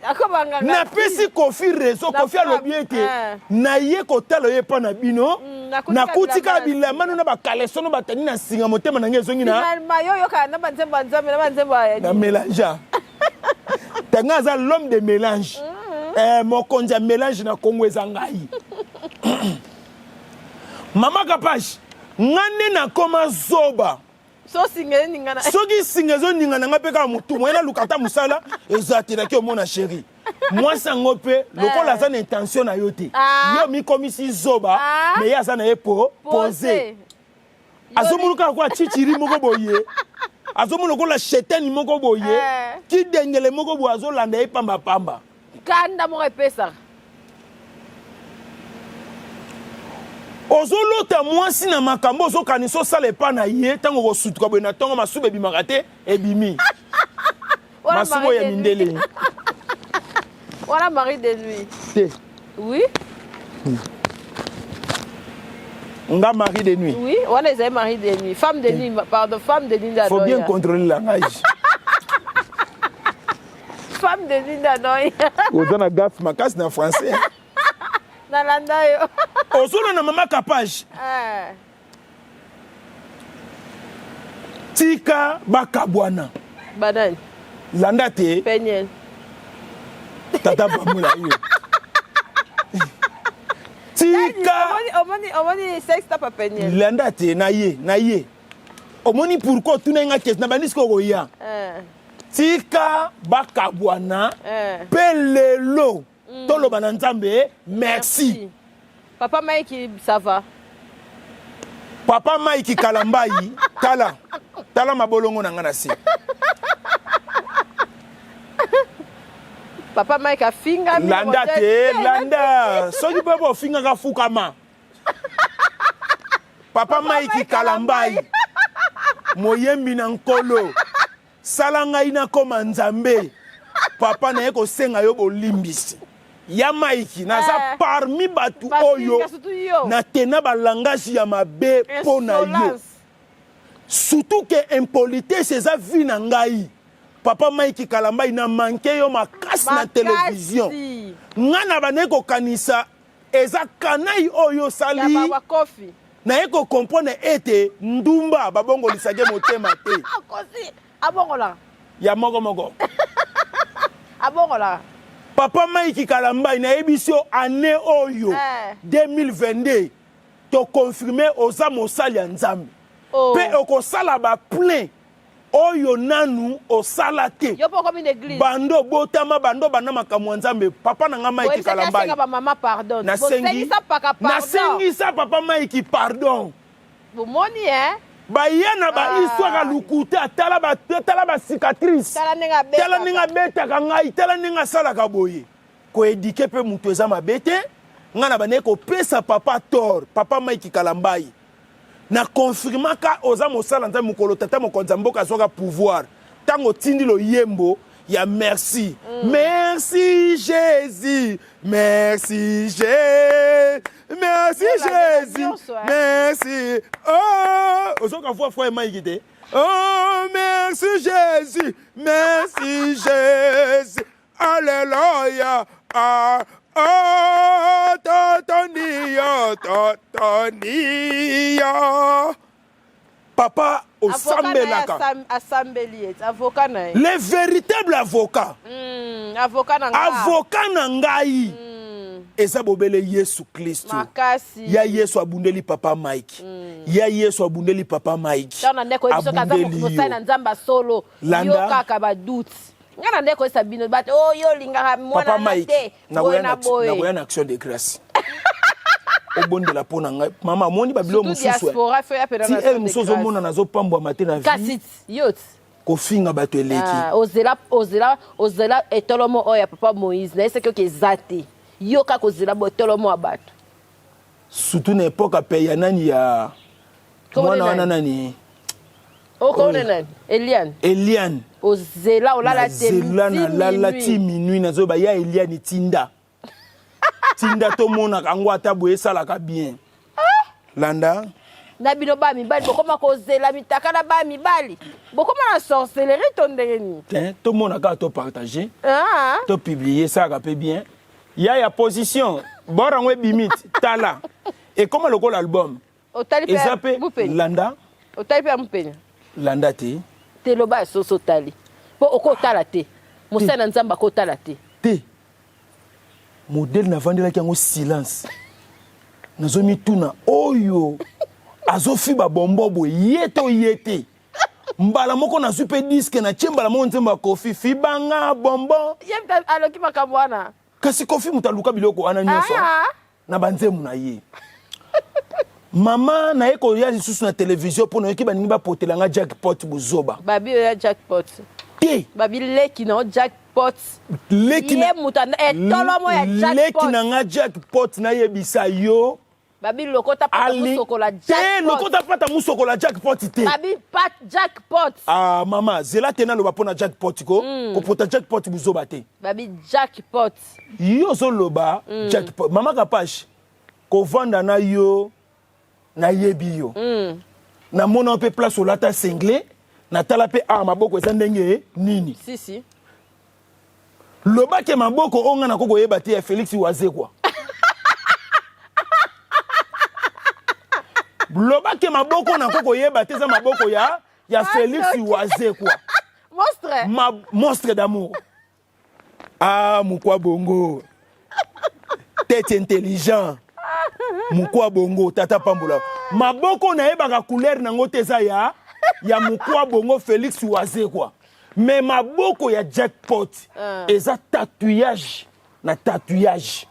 napesi kofi reseau kofi alobi ete eh. naye kotala yo epa na bino mm, nakuti kaka bilamba no na bakaleso no batandi na singa motema na ngai ezongi na na melangea tanga aza l'homme de mélange mm. eh, mokonzi ya mélange na kongo eza ngai mama kapash nga nde nakoma zoba soki singa ezoningana nga mpe kaka motu moye naluka ata mosala eza te naki omona sheri mwasi yango mpe lokola aza na intention na yo te ah. yo mikomisi zoba ah. me ye aza na ye po pose azomona kaka kwa chichiri moko boye azomona lokola shetani moko boye eh. kidengele moko boye azolanda ye pambapamba kanda moko epesaka ozolota mwasi na makambo ozokanisa osala epa na ye ntango okosutuka boye na ntongo masuba ebimaka te ebimi masuba oyo ya mindele wana mari de nuit te oui hmm. nga mari de nuit oui wana ezali mari de nuit femme de nuit pardon femme de nuit faut bien contrôler langage Femme de nuit nanoy. Oza na gaffe makasi na français. Nalanda yo. Ozolanda mama Kapage. Eh. Tika bakabwana. Banani? Landa te. Peniel. Tata pambola yo. Tika. Omoni omoni sex tapa Peniel. Landa te na ye na ye. Omoni pourquoi otuna nga question na bandisi ko koya. Eh. Tika bakabwana eh. pe lelo mm. toloba na Nzambe merci. merci. Papa Mike ça va. Papa Mike Kalambayi tala tala mabolongo na nga na se. Papa Mike afinga landa te landa soki mpe bofingaka fukama Papa Mike Kalambayi moyembi na nkolo. Sala ngai nakoma Nzambe. Papa naye kosenga yo bolimbisi. Ya Mike, naza Eh. parmi bato Bafinga oyo surtout yo. na tena ba langage ya mabe mpo na yo. Insolence. Surtout que impolitesse eza vie na ngai. Papa Mike Kalambay na manque yo makasi na télévision. Nga na bandaki kokanisa eza kanai oyo osali. Ya ba Koffi. Naye ko comprendre ete ndumba babongolisake motema te. Akosi abongola. Ya moko moko. Abongola. Papa Mike Kalambay nayebisi yo année oyo eh. 2022 to confirmer oza mosali ya Nzambe. Oh. Pe okosala ba plein oyo nanu osala te. Yo poko mi église. Bando botama bando banda makambo ya Nzambe. Papa na nga Mike Kalambay. Ba mama pardon. Nasengi paka pardon. Nasengisa papa Mike pardon. Bomoni hein? Baya na ba ah. histoire ya lokuta, tala ba tala ba cicatrice. Tala ndenge abetaka. Tala ndenge abetaka ngai, tala ndenge asalaka boye. Ko éduquer pe mutu eza mabe te. Nga na bandaki kopesa papa tort, papa Mike Kalambay. Na confirmaka oza mosala Nzambe mokolo tata mokonzi ya mboka azwaka pouvoir. Tango otindi loyembo ya merci. Merci Jésus, merci Jésus, merci Jésus, merci. Oh, ozoka voix frère Mike te. Oh, merci Jésus, merci Jésus. Alléluia. Ah, ah, totondi yo, totondi yo. Papa osambelaka. Asambeli ye, avocat na ye. Le véritable avocat. Avocat na ngai. Avocat na ngai. Eza bobele Yesu Kristo. Makasi. Ya Yesu abundeli papa Mike. Ya Yesu abundeli papa Mike. Tana ndeko yebi soki aza Abundeli mosali na yo. Nzambe solo. Landa. Yo kaka ba doute. Nga na ndeko yesa bino bato oh yo olingaka mwana Papa na Mike, te. Boye na boye. nakoya na action de grâce. Obondela mpo na ngai. Mama, amoni ba biloko Surtout mosusu, eh. diaspora, faut ya pena Ti na ele action de mosusu grâce. ozomona nazopambwama te na vie. Kasi yo ti. Kofinga bato eleki. Ah, ozela, ozela, ozela etolomo oyo ya papa Moïse. Na yesaki oke eza te. Yo kaka ozela bo etolomo ya bato. Surtout na époque pe ya nani ya Komone mwana wana nani? nani? Okomone nani? Eliane. Eliane. Ozela olala te Nazela midi nalala minuit. ti minuit nazoba ya Eliane tinda. Tinda tomonaka yango ata boye esalaka bien. Ah! Landa. Na bino ba mibali bokoma kozela mitaka na ba mibali. Bokoma na sorcellerie to ndenge nini? Te, tomonaka to partager. Ah. To publier esalaka pe bien. Ya ya position, bord yango ebimi ti, tala. Ekoma lokola album. Otali pe Eza pe mupenya. landa. Otali pe ya mupenya. Landa te. Te loba ya soso otali. Po okotala te. Mosali na Nzambe akotala te. Te. Modèle navandelaki yango silence. Nazomituna oyo azofiba bombo boye ye to ye te. Mbala moko nazwi pe disque na tie mbala moko nzembo ya Koffi fibanga bonbon. Ye mpe aloki makambo wana. Kasi Koffi moto aluka biloko wana nyonso Ah. na ba nzembo na ye. Mama naye koya lisusu na télévision mpo nayoki baningi bapotela nga jackpot buzoba. Babi oya jackpot. Te. Babi leki na jackpot. Leki na Ye moto etolomo ya jackpot. Leki na nga jackpot nayebisa yo. Babi lokota pata Ali musokola te, jackpot. lokota pata musokola jackpot te. Babi pat jackpot. Ah mama, zela te naloba pona jackpot ko. Kopota jackpot buzoba te. Babi jackpot. Yo ozoloba jackpot. Mama Kapash, kovanda na yo nayebi yo. Namona mpe place olata singlet, natala mpe ah maboko eza ndenge nini. Si si. Lobake maboko oyo nga nako koyeba te ya Félix Wazekwa. Lobake maboko nako koyeba te eza maboko ya Félix Wazekwa. Monstre. Ma, monstre d'amour. Ah, mukwa bongo. Tête intelligent. Mukwa bongo, tata pambola. Maboko nayebaka couleur nango te eza ya mukwa bongo Félix Wazekwa. Mais maboko ya jackpot eza tatouage na tatouage.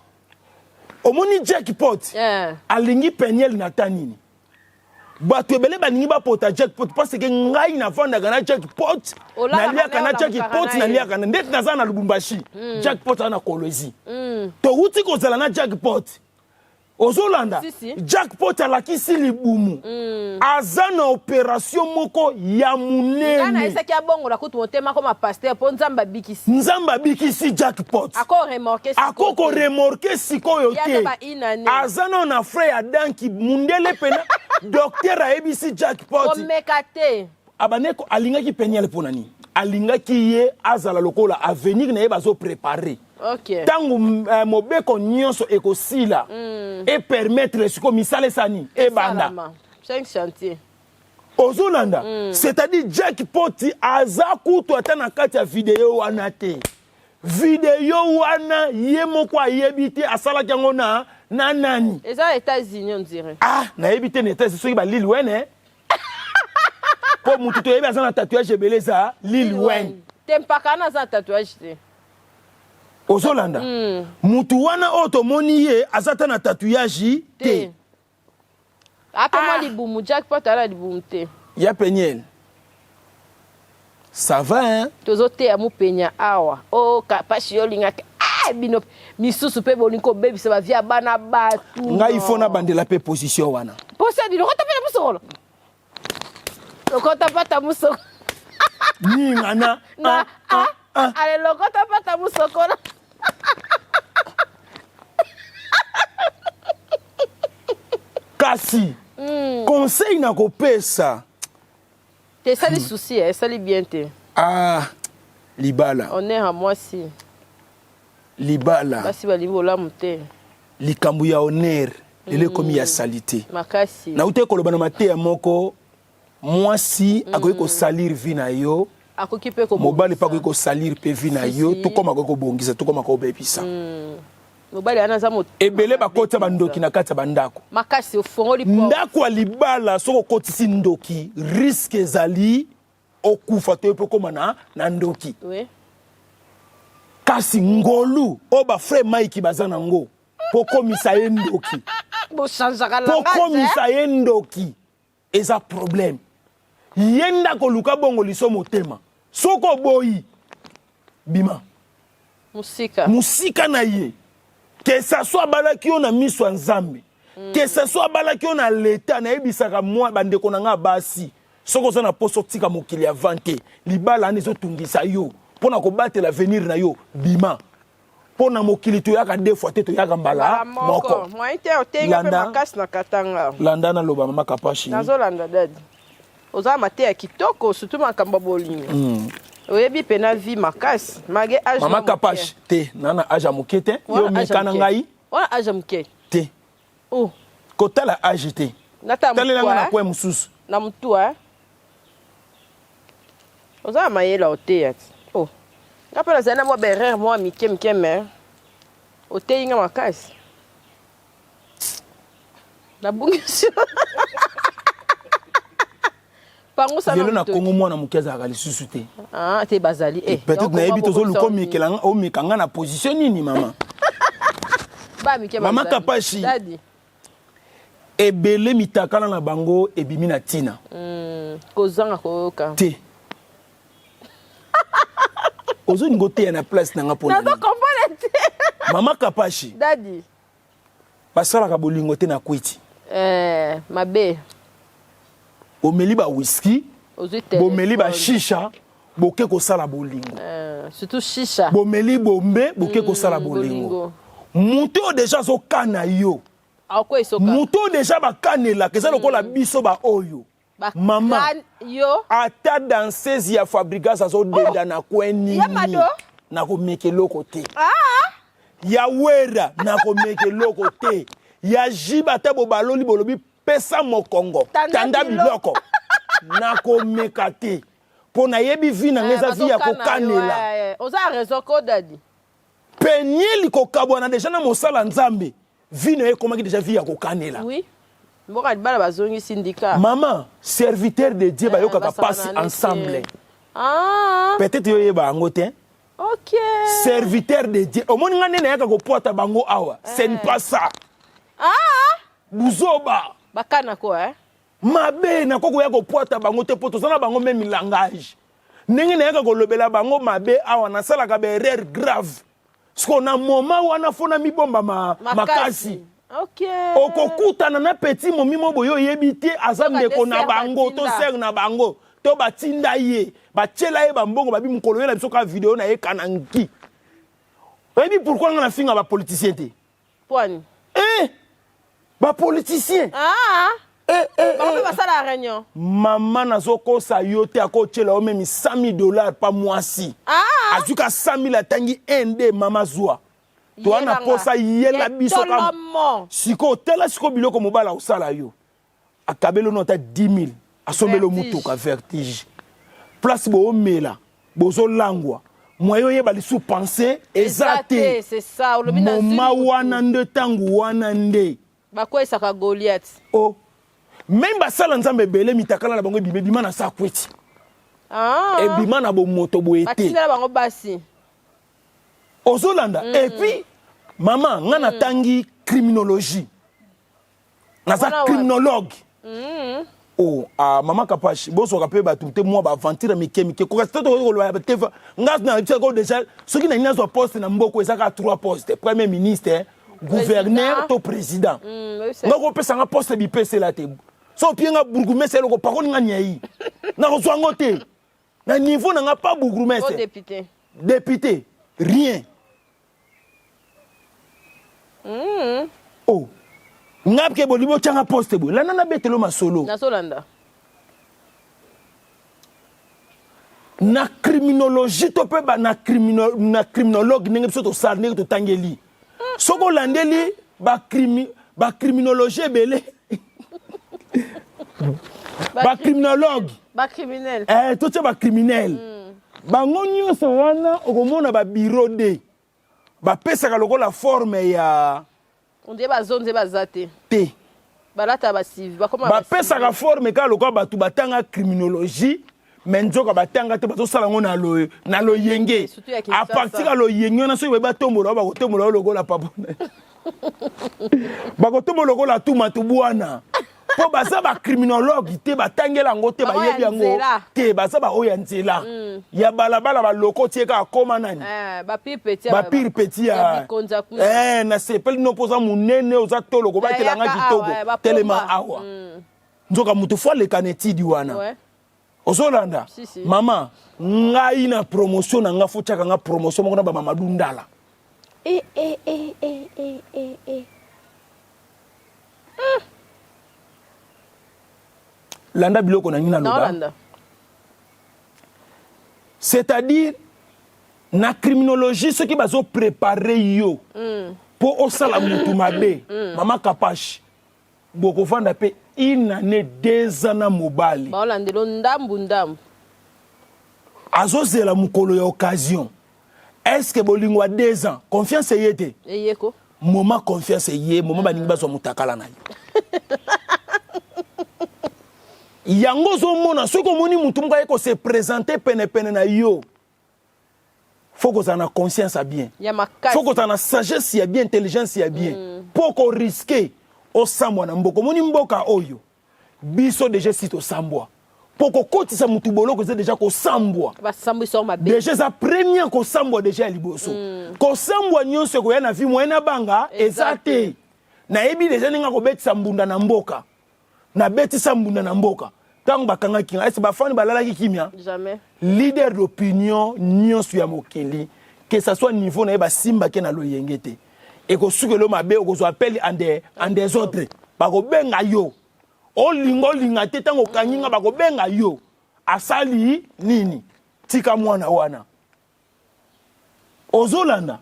Omoni jackpot alingi Peniel na ta nini? Bato ebele balingi bapota jackpot parce que ngai navandaka na jackpot, Olala naliaka na na jackpot, olala na ye. naliaka na ndeti naza na Lubumbashi. Jackpot aza na Kolwezi. Towuti kozala na jackpot. Ozolanda? Si, si. Jackpot alakisi libumu. Aza na operation moko ya Nga munene. nayebisaki abongola kutu motema akoma pasteur mpo Nzambe abikisi. Nzambe abikisi Jackpot. Ako remorquer sikoyo Ako ko te. remorquer sikoyo Ye aza te. ba une année. Aza nano na frais ya danki mundele pena docteur ayebisi Jackpot. Komeka te. Abandaki ko alingaki Penielle pona nini? Alingaki ye azala lokola avenir na ye bazo preparer. Okay. Tango eh, mobeko nyonso ekosila mm. e permettre sikoyo misala esala nini? Ebanda. Cinq chantier. Ozolanda? C'est-à-dire Jack Poti aza kutu ata na kati ya video wana te. Video wana ye moko ayebi te asalaki yango na na nani? Eza États-Unis on dirait. Ah, nayebi te na États-Unis soki ba Lil Wayne eh. Po mutu toyebi aza na tatouage ebele eza Lil Wayne. Te mpaka wana aza na tatouage te. Ozolanda? Mutu wana oyo tomoni ye aza ata na tatouage te. Te. Ape mwa libumu jackpot ala libumu te. Ya Peniel ça va hein? Tozoteya mupenya awa oh kapashi yo olingaka ah bino misusu pe bolingi kobebisa ba vie ya bana batu. Ngai il faut nabandela pe position wana. Posa nini lokota pe na musokolo. Lokota pata musokolo. Ningana na ah, ah, ale lokota pata musokolo. Kasi conseil nakopesa. Te esali souci eh, esali bien te. Ah libala. Honneur ya mwasi. Libala. Basi balingi bolamu te. Likambo ya honneur lelo ekomi ya salite. Makasi. Nautaki koloba na mateya moko mwasi akoki kosalir vie na yo. Akoki pe kobongisa. Mobali pe akoki kosalir pe vie na yo, Si, si. tout comme akoki kobongisa, tout comme akobebisa. Mobali wana aza motema Ebele mabe bakotisa ba penza. ndoki na kati ya ba ndako. Makasi ofongoli porte. Ndako ya libala soki okotisi ndoki risque ezali okufa to yo pe okoma na, na ndoki. Oui. Kasi ngolu oyo ba frère Mike baza na ngo po okomisa ye ndoki. Bo changeaka Po langage. okomisa ye ndoki. Eza problème. Ye nde akoluka bongo liso motema. Soki oboyi, bima. Musika. Musika na ye. Que ça soit abalaki yo na miso ya Nzambe. Que ça soit abalaki yo na l'Etat, nayebisaka mwa bandeko na nga basi, soki oza na posa otika mokili avant te, libala wana ezotungisa yo mpo na kobatela avenir na yo, bima. Mpo na mokili toyaka deux fois te, toyaka mbala moko. Moyen te otenga pe Landa. makasi na katanga. Landa naloba mama Kapashi. Nazolanda dadi. Oza na mateya kitoko surtout makambo ya bolingo. Oyebi pena vie makasi malgré age Mama na moke. Kapashi te, na na age ya moke te. Wana Yo age ya meka na moke. ngai. Wana age ya moke. Te. Oh. Kotala age te. Nata Talela mutu, nga na eh? coin mosusu. Na mutu eh? Oza na mayele oteya ti. Oh. Nga pe nazali na mwa ba erreur mwa mike mike mais oteyi nga makasi. Nabungisi. Pangusa Lelo na motoki. Congo mwana moke azalaka lisusu te. Ah, te bazali eh. Peut-être nayebi Donc, tozoluka okomisa omekela nga, omeka nga na position nini mama? Ba mike Mama bazali. Kapashi. Daddy. Ebele mitakala na bango ebimi na tina. Kozanga koyoka. Te. Ozolinga oteya na place na nga pona Nazo nini? comprendre te. Mama Kapashi. Daddy. Basalaka bolingo te na kwiti. Eh, mabe. Bomeli ba whisky, Ozwi bomeli ba téléphone. shisha, boke kosala bolingo. Eh, surtout shisha. Bomeli bombe, boke kosala bolingo. Bolingo. Moto oyo deja azokana yo. Akoki soka. Moto oyo deja bakanelaka eza lokola biso ba oyo. Ba Mama. kan yo. Ata danseuse ya Fabregas azodenda Oh. na coin nini. Ya Mado. Nakomeka eloko te. Ah. Ya Wera nakomeka eloko te. Ya Jiba ata bobaloli bolobi pesa mokongo. Tanda Tanda biloko. biloko. Nakomeka te. Po nayebi vie na nga eza vie ya bazokana yo, kokanela. Oza raison ko daddy. Peniel kokabwana deja na mosala Nzambe. Vie na ye ekomaki deja vie ya kokanela. Oui. Mboka libala bazongisi ndika. Maman, serviteur de Dieu bayokaka basala pasi na neti. ensemble. Ah. Peut-être yo yeba yango te. OK. Serviteur de Dieu. Omoni nga nde nayaka kopwata bango awa. Ce n'est pas ça. Ah. Buzoba. Bakana ko eh. Mabe nakoki koya kopwata bango te po toza na bango même langage. Ndenge nayaka kolobela bango mabe awa nasalaka ba erreur grave. Siko na moment wana fo na mibomba makasi. Okay. Okokutana na petit momi mo boye oyebi te aza ndeko na bango to sœur na bango to batinda ye batiela ye bambongo babi mokolo yela biso kaka video na ye kanangi. Oyebi pourquoi nga nafinga ba politicien te? Poani. Eh! Ba politicien. Ah! Eh, eh, Bango eh. basala réunion. Mama nazokosa yo te akotiela yo meme 100 000 dollars pa mwasi. Ah! Azwi ka 100 000 atangi 1 2 mama zwa. Toa na posa yela biso ka sikoyo tala sikoyo biloko mobala osala yo. Akabeli no ata 10 000 asombeli motuka vertige. Place boomela bozolangwa moyen oyeba lisusu pense eza te. Moma wana nde ntango wana nde Bakweyisaka Goliath. Oh. Meme basala nzambe ebele mitakala na bango ebima ebima na sakweti. Ah. Ebima na bomoto boye te. Batindela bango basi. Ozolanda mm. Et puis mama nga natangi criminologie. Naza criminologue. Oh, ah, mama Kapash, bozwaka mpe bato te mwa baaventure mike mike koka te tokoki koloba te nga nayebisaka déjà soki nalingi nazwa poste na mboko eza kaka trois poste premier ministre gouverneur to président mm, nga kopesa nga poste bipesela te so opie nga bourgmestre eloko pakoli nga niai nakozwa yango te na niveau na nga pas bourgmestre député député rien Oh. Nga ke bolingi botyanga poste boye. Landa nabetelo masolo. Nazolanda. Na criminologie to mpe ba na, crimino, na criminologue ndenge biso tosala ndenge totangeli. Soki olandeli ba crimi, ba criminologie ebele ba criminologue ba criminel eh totia ba criminel mm. Bango nyonso wana okomona ba bureau de bapesaka lokola forme ya on dirait bazonze baza te te balata ba civil bakoma bapesaka forme kaka lokola bato batanga criminologie mais nzoka batanga te bazosala yango na lo na loyenge à partir ya loyenge wana soki bayebi batombola bakotombola yo lokola papa bakotombola lokola tumatu bwana mpo baza bacriminologue te batangela yango te bayebi yango te baza baoyo ya nzela mm. ya balabala balokoti ye kaka koma nani eh, bapire petit ya eh, nasepeli no mpo oza monene oza tolo kobatela nga kitoko telema awa mm. nzoka moto fo aleka na etidi wana ozolanda si, si. mama ngai na promotion na nga fo tiaka nga promotion moko na bamamadu ndala eh, eh, eh, eh, eh, eh, eh. Landa biloko na ngi naloba. C'est-à-dire na criminologie soki bazo préparer yo mm. po osala mutu mabe mm. mama Kapash bokovanda pe une année deux ans na mobali baolandelo ndambu ndambu azozela mokolo ya occasion est ce que bolingo ya deux ans confiance eye te eyeko moment confiance eye moment balingi bazwa motakala na yo yango ozomona soki omoni motu moko aye kose présente penepene na yo fo kozala na conscience ya bien fo kozala na sagesse ya bien intelligence ya bien mpo mm. koriske osambwa na mboka omoni mboka oyo Biso dejà esi tosambwa po kokotisa mutu boloko eza dejà kosambwa. Basambwisa yo mabe. Dejà eza première kosambwa dejà ya liboso. Mm. Kosambwa nyonso ekoya na vie moyen nabanga eza te. Nayebi dejà ndenge akobetisa mbunda na mboka. Nabetisa mbunda na mboka. Ntango bakangaki nga, ese bafani balalaki kimia? Jamais. Leader d'opinion nyonso ya mokili, que ça soit niveau na ye basimbaki na loyenge te. Ekosukela yo mabe, okozwa appel en des, en desordre. Bakobenga yo. Olinga olinga te, ntango okangi nga bakobenga yo. Asali nini? Tika mwana wana. Ozolanda?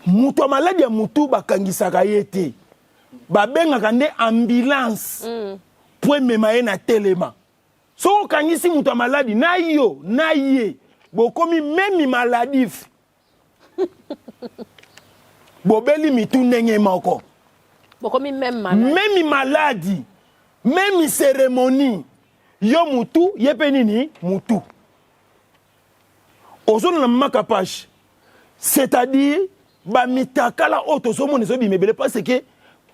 Moto ya maladi ya mutu bakangisaka ye te. Babengaka nde ambulance po emema ye na telema. Soki okangisi moto ya maladi na yo na ye bokomi meme maladif. Bobeli mitu ndenge moko. Bokomi meme maladi. Meme maladi, meme cérémonie. Yo mutu, ye pe nini? Mutu. Ozolanda mama Kapash. C'est-à-dire ba mitakala oyo tozomona ezobima ebele parce que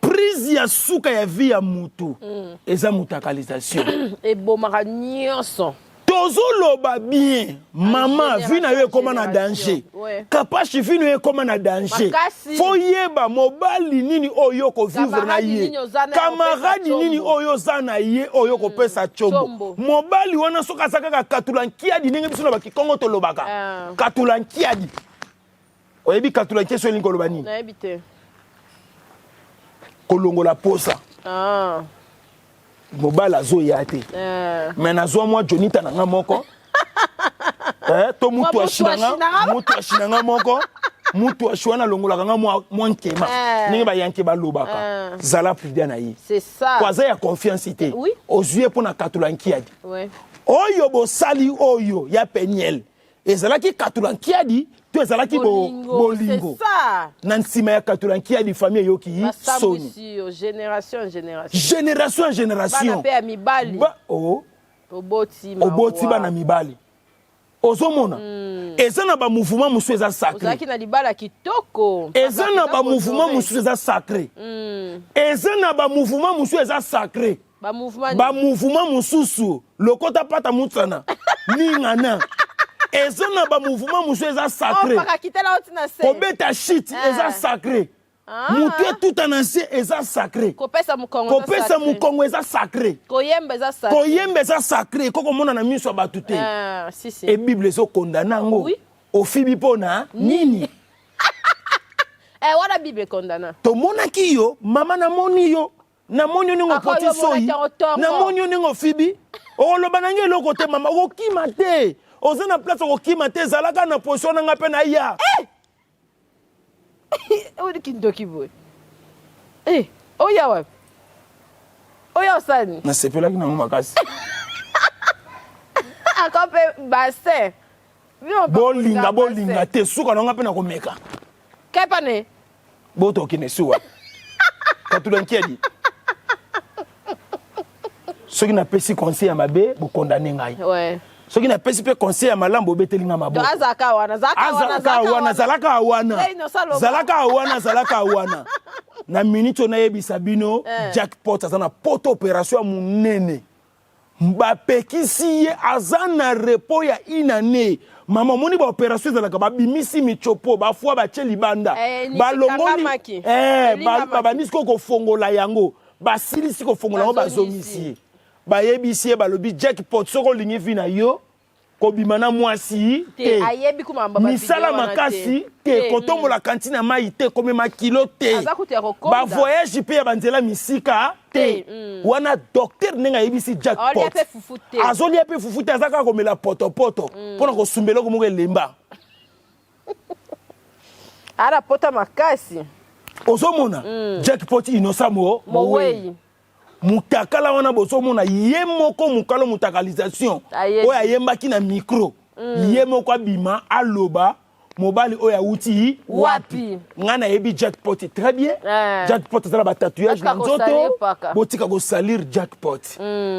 prise ya suka ya vie ya mutu mm. eza mutakalisation. Ebomaka nyonso. To Tozoloba bien, mama, vie na yo ekoma na danger. Kapashi, vie na yo ekoma na danger. Faut yeba mobali nini oyo kovivre na ye. Camarade nini oyo oza na ye oyo kopesa tshombo. Mobali wana soki aza kaka katula nkiadi ndenge biso na bakikongo tolobaka. Ah. Katula nkiadi. Oyebi katula nkiadi soki elingi koloba nini? Nayebi te. Kolongola posa. Ah. Mobali azoya te. Eh. Mais nazwa mwa Jonita na nga moko. Eh, to mutu ashi na nga, mutu ashi na nga moko. Mutu ashi wana alongolaka nga mwa nkema. Eh. Ndenge bayanke balobaka. Eh. Zala prudent na ye. C'est ça. Po aza ya confiance te. Oui. Ozwi ye mpo na katula nkiadi. Ouais. Oyo bosali oyo ya Peniel ezalaki katula nkiadi to ezalaki Bolingo. bolingo. C'est ça. Na nsima ya katula nkiadi famille eyoki soni. Basambwisi yo génération en génération. Génération en génération. Bana pe ya mibali. Ba, oh. Oboti mawa. Oboti bana mibali. Ozomona. Eza na ba mouvement mosusu eza sacré. Ozalaki na libala kitoko. Eza na ba mouvement mosusu eza sacré. Eza na ba mouvement mosusu eza sacré. Ba mouvement Ba mouvement mosusu lokota pata mutsana ningana. Eza na ba mouvement mosusu eza sacré. Oh, paka kitala oti na se. Kobeta shit eza sacré. Mutu etuta na se eza sacré. Kopesa mokongo eza Kopesa sacré. mokongo eza sacré. Koyemba eza sacré. Koyemba eza sacré. Koko mona na miso ya bato te. Ah, si, si. E Bible ezo condamner yango. Oui. Ofibi pona nini? Eh, wana Bible condamna. Tomonaki yo, mama namoni yo. Namoni yo ndenge Ako yo okoti soyi. omonaki yango tongo. Namoni yo ndenge ofibi. Okoloba na ngai eloko te mama, okokima te. Oza na place okokima te, zalaka na position na ngai mpe na ya. Eh! Oyo kindoki boye. Eh, oya wapi? Oya osani? Nasepelaki nango makasi. Ako mpe bassin. Bolinga bolinga te, suka na ngai mpe nakomeka. Kepa ne? Boto okende suwa. Katula nkiadi. Soki napesi conseil ya mabe, bokondane ngai. Ouais. Soki napesi mpe conseil ya malamu, bobeteli ngai maboko. Azalaka wana, azalaka wana, zalaka wana. Zalaka wana, zalaka wana. Na minute oyo nayebisa bino, jackpot aza na poto opération ya monene. Bapekisi ye aza na repos ya une année. Mama omoni ba opération ezalaka babimisi michopo bafwa batie libanda. Balongoli babandisi ko kofongola yango. Basilisi kofongola yango bazongisi ye. Bayebisi ye balobi jackpot soki olingi vi na yo kobima na mwasi te, misala makasi te, kotombola kantine ya mai te, komema kilo te, ba voyage pe ya banzela misika te. Wana docteur ndenge ayebisi jackpot azolia pe fufu te, aza kaka komela potopoto mpona kosumba eloko moko elemba. Ala pota makasi. Ozomona jackpot innocent mo mowei. Mutakala wana bozomona ye moko mukalo mutakalisation oyo ayembaki na micro. Ye moko abima aloba mobali oyo awuti wapi. Nga nayebi jackpot très bien. Jackpot aza na ba tatouage na nzoto. Botika kosalir jackpot.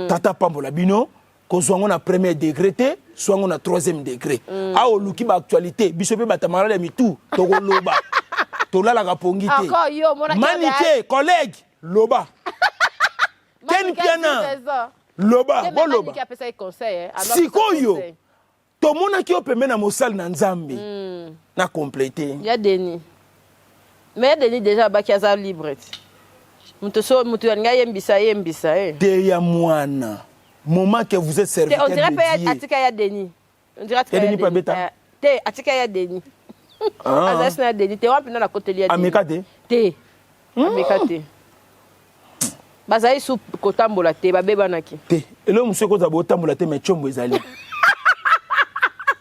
Tata pambola bino kozwa ngo na premier degré te, zwa ngo na troisième degré. Awa oluki ba actualité, biso pe batamalala ya mitu tokoloba. Tolalaka pongi te. Manike collègue loba. Ken Piana loba boloba. Sikoyo tomonaki yo pembe na mosali na Nzambe na compléter. Ya Denis. Mais ya Denis déjà baki aza libre. Muto so muto ya ngai yembisa yembisa eh. Te ya mwana. Moment que vous êtes serviteur de Dieu. On dirait pe atika ya Denis. On dirait atika ya Denis. Te te atika ya Denis. Azasi na Denis te wapi na koteli ya Denis. Ameka te. Te. Ameka te. Bazali su kotambola te babebanaki. Te. Elo musu ekozala botambola te mais tshombo ezali.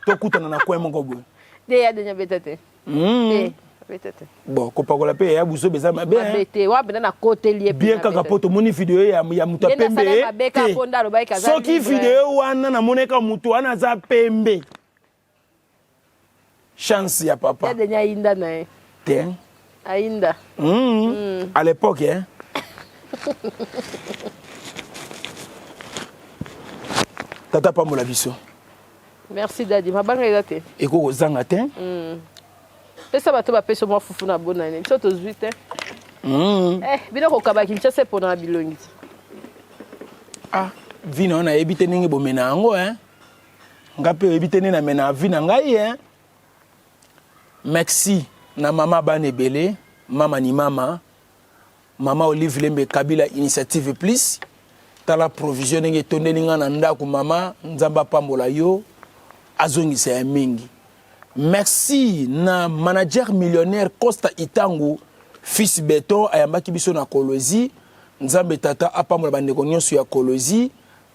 Tokutana na coin moko boye. Te ya Denis abeta te. Te abeta te. Bon, kopakola pe ya buso beza mabe. Mabe te, wapi na koteli ye. Bien kaka po tomoni video ya ya mutu pembe. Soki video wana namoneka mutu wana aza pembe. Chance ya papa. Ya Denis ayinda na ye. Te. Ayinda. À l'époque hein. Tata pambola biso. Merci daddy, mabanga eza te. Eko kozanga te. Pesa bato bapesa mwa fufu na bonane. Biso tozwi te. Eh, bino kokaba Kinshasa epona na bilongi. Ah, vino nayebi te ndenge bomena yango hein. Nga mpe oyebi te nde na mena vie na ngai hein. Merci na mama bana ebele, mama ni mama, mama Olive Lembe Kabila Initiative Plus. Tala provision ndenge etondeli nga na ndako mama, Nzambe apambola yo, azongisa ya mingi. Merci na manager millionnaire Costa Itangu, fils Beton ayambaki biso na Kolwezi. Nzambe tata apambola bandeko nyonso ya Kolwezi,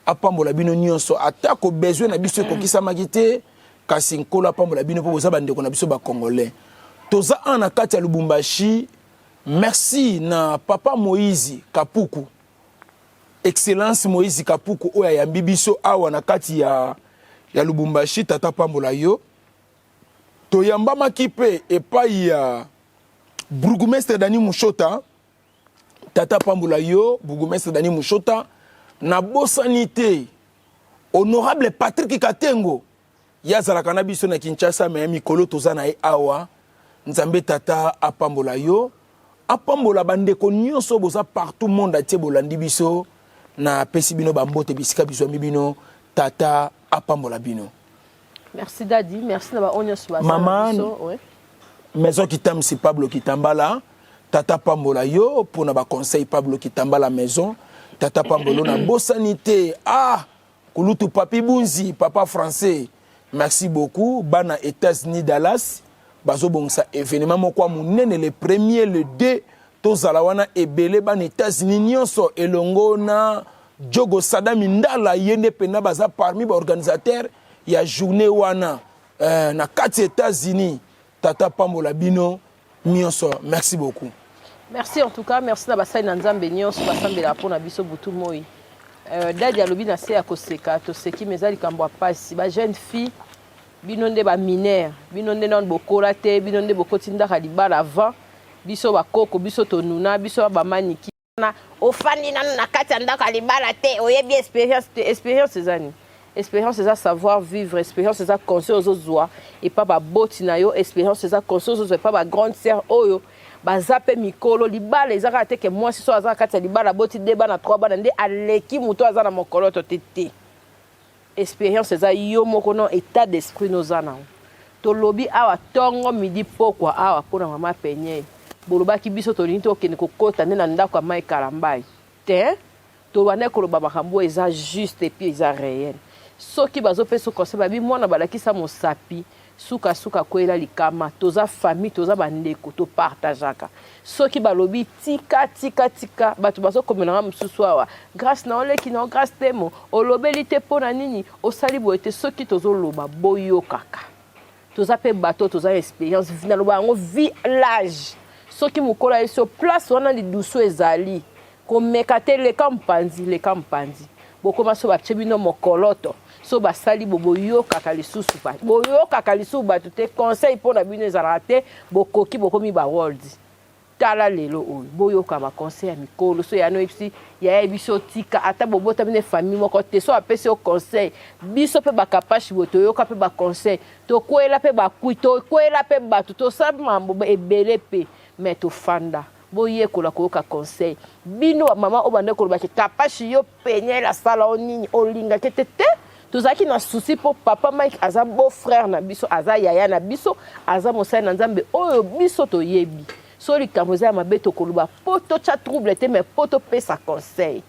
apambola bino nyonso atako besoin na biso ekokisamaki te, kasi Nkolo apambola bino mpo boza bandeko na biso ba Congolais. Toza awa na kati ya Lubumbashi. Merci na papa Moïse Kapuku, Excellence Moïse Kapuku oyo ayambi biso awa na kati ya Lubumbashi. Tata pambola yo. Toyambamaki mpe epai ya bourgmestre Dani Mushota. Tata pambola yo bourgmestre Dani Mushota. Nabosani te honorable Patrick Katengo, ye azalaka na biso na Kinshasa, me mikolo toza na ye awa. Nzambe tata apambola yo, apambola bandeko nyonso boza partout monde entier bolandi biso. Napesi bino bambote bisika bizwami bino. Tata apambola bino. Merci Daddy, merci na baoyo nyonso baza na Mama, biso. Ouais. Maison Kitamsi Pablo Kitambala, tata pambola yo mpona baconseil Pablo Kitambala maison. Tata pambolo na bosani te. Ah, kulutu Papi Bunzi, papa français. Merci beaucoup. Bana États-Unis Dallas bazobongisa événement moko ya monene le premier, le 2 tozala wana ebele bana États-Unis nyonso elongo na Diogo Sadami Ndala, ye nde mpenza baza parmi baorganisateur ya journée wana na kati ya États-Unis. Tata pambola bino nyonso. Merci beaucoup. Merci en tout cas, merci na basali na Nzambe nyonso basambelaka mpona biso butu moi. Daddy alobi na se ya koseka, toseki, mais eza likambo ya pasi. Ba jeune fille, bino nde ba mineur, bino nde nano bokola te, bino nde bokoti ndaka libala avant biso bakoko, biso tonuna, biso bamaniki. Na ofandi nano na kati ya ndako ya libala te, oyebi expérience te. Expérience eza nini? Expérience eza savoir vivre, expérience eza conseil ozozwa epa baboti na yo, expérience eza conseil ozozwa epa bagrande sœur oyo baza mpe mikolo. Libala eza kaka te ke mwasi so aza na kati ya libala, aboti de bana, trois bana, nde aleki moto aza na mokoloto te te. Expérience eza yo moko no état d'esprit noza nango. Tolobi awa ntongo, midi, pokwa awa mpona mama Penye. Bolobaki biso tolingi tokende kokota nde na ndako ya Mai Kalambai te. Tobandaki koloba makambo oyo eza juste et puis eza réel. Soki bazopesa conseil, babi mwana balakisa mosapi, sukasuka kweyela likama. Toza famille, toza bandeko, topartageaka. Soki balobi tika, tika, tika, bato bazokomelanga mosusu awa: "Grâce na oleki na Grâce Temo, olobeli te mpo na nini osali boye te?" Soki tozoloba, boyokaka. Toza mpe bato, toza expérience. Naloba yango village, soki mokolo aye so place wana, lidusu ezali komeka te, leka mopanzi, leka mopanzi. Bokoma so batie bino mokoloto, so basali bo boyokaka lisusu, boyokaka lisusu bato te. Conseil mpo na bino ezalaka te. Bokoki bokomi baworld. Tala lelo oyo, boyoka baconseil ya mikolo. So yana oyebisi yaya biso tika, ata bobota bino famille moko te, so apesi yo conseil. Biso mpe bakapashi boye, toyoka mpe baconseil, tokwela mpe bakui, tokwela mpe bato, tosala mambo ebele mpe, mais tofanda. Boyekola koyoka conseil. Bino bamama oyo bande kolobaki Kapashi, yo Peniel asala o nini, olingaki te te. Tozalaki na souci mpo papa Mike aza beau frère na biso, aza yaya na biso, aza mosali na Nzambe oyo biso toyebi. So likambo eza ya mabe, tokoloba mpo totya trouble te, mais mpo topesa conseil.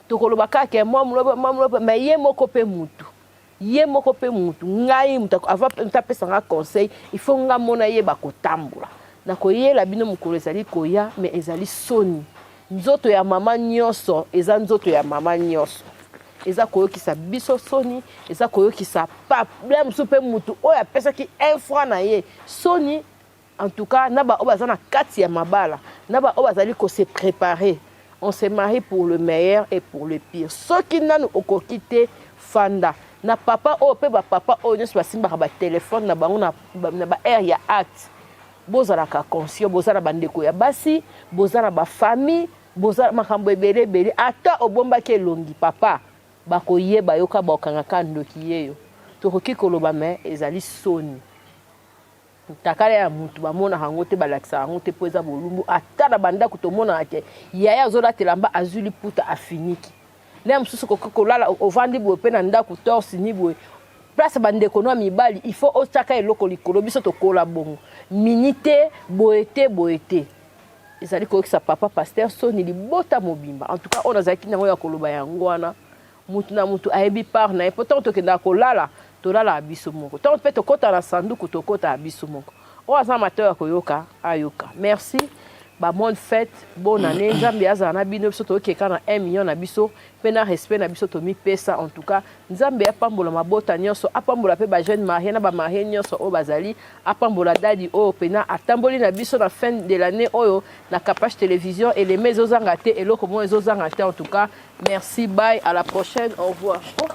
Tokoloba kaka ke mwa molobe, mwa molobe, mais ye moko mpe mutu, ye moko mpe mutu. Ngai mutu avant mutu apesa nga conseil, il faut nga mona yeba kotambola. Nakoyela bino mokolo ezali koya, mais ezali soni. Nzoto ya mama nyonso eza nzoto ya mama nyonso. Eza koyokisa biso soni, eza koyokisa paple mosusu mpe mutu oyo apesaki un franc na ye soni. En tout cas, na baoyo baza na kati ya mabala, na baoyo bazali kose préparer, on se marie pour le meilleur et pour le pire. Soki nanu okoki te, fanda na papa oyo mpe bapapa oyo nyonso basimbaka batelefone na bango na baheure ya acte, bozalaka conscient. Boza na bandeko ya basi, boza na bafamille, boza makambo ebele ebele. Ata obombaki elongi, papa, bakoyeba yoka, bakokangaka ndoki yeyo. Tokoki koloba, mais ezali soni. Takala ya mutu bamonaka yango te, balakisaka yango te mpo eza bolumbu. Ata na bandako tomonaka ke yaya azolatela mba, azwi liputa, afiniki. Nde mosusu koki kolala, ovandi boye mpe na ndako, torse nu boye. Place bandeko no ya mibali, il faut otiaka eloko likolo. Biso tokola bongo, mini te, boye te, boye te. Ezali koyokisa papa pasteur soni, libota mobimba. En tout cas, oyo nazalaki nango ya koloba yango wana. Mutu na mutu ayebi part na ye, mpo ntango tokendaka kolala, tolalaka biso moko. Ntango mpe tokɔta na sanduku, tokɔtaka biso moko. Oyo aza matoi ya koyoka, ayoka. Merci, babonne fête, bonne année. Nzambe azala na bino. Biso tokeka na 1 million na biso mpe na respect na biso tomipesa. En tout cas, Nzambe apambola mabota nyonso, apambola mpe bajeune marié na bamarié nyonso oyo bazali, apambola dadi oyo mpena atamboli na biso na fin de l'année oyo na Capage Télévision. Eleme ezozanga te, eloko moko ezozanga te. En tout cas, merci, bye, à la prochaine, au revoir. Oh.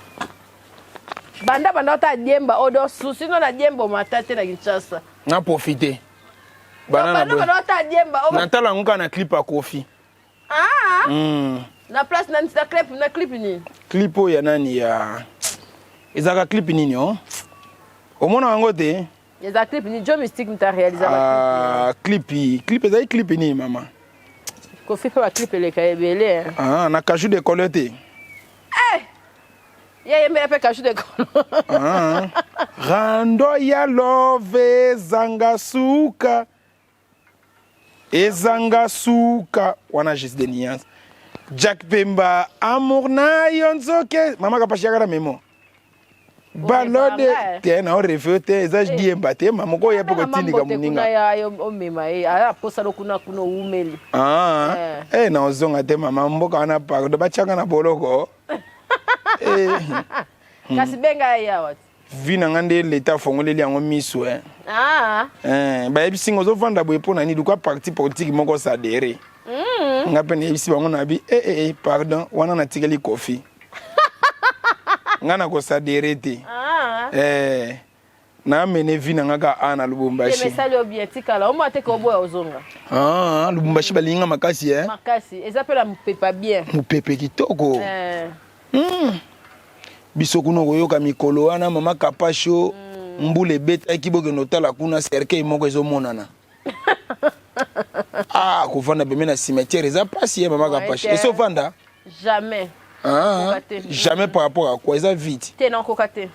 Banda banda ota diemba oyo do susi no na diemba omata te na Kinshasa. Na profite. Banda banda ota diemba. Natala yango kaka na clip ya Kofi. Ah. Na place na clip, na clip nini? Clip oyo ya nani, ya ezalaka clip nini? O omona yango te? Eza clip nini? Jo Mystique muta réalisa? Ah, clip, clip ezali clip nini, mama? Kofi mpe baclip eleka ebele. Ah, na Cajou de Colo te? Eh! Ye yembela mpe Cajou de Colo. Ah. Rando ya love ezanga suka, ezanga suka wana. Juste de nuance, Jack Pemba, amour na yo nzoke. Mama Kapashi, yaka na memo balode te na oreve te. Eza diemba te, mama, moko oya mpe kotindika moninga. Omema ye aya posalo kuna, kuna owumeli. Ah, eh, na ozonga te, mama. Mboka wana, pardon, batiaka na boloko. Kasi benga ye awa. Vi na nga nde leta afongoleli yango miso, eh. Ah. Eh, bayebisi nga ozovanda boye mpo na nini? Luka parti politique moko s'adhérer. Nga mpe nayebisi bango na bi eh, eh, eh, pardon, wana natikeli Kofi, nga na kos'adhérer te. Ah. Eh, naamene vi na nga kaka a na Lubumbashi. Esali yo bien, tikala omwa te ke oboya ozonga. Ah, Lubumbashi balingi nga makasi, eh. Makasi, eza mpe na mopepa bien. Mopepe kitoko. Eh. Biso kuna okoyoka mikolo wana, mama Kapasho, mbula ebetaki, bokende otala kuna, cercueil moko ezomonana. Ah, kovanda pembe na cimetière eza mpasi ye, mama Kapashi. Te. Esi ovanda? Jamais. Ah, Koka te. Jamais par rapport à quoi? Eza vite. Te, nakoka te.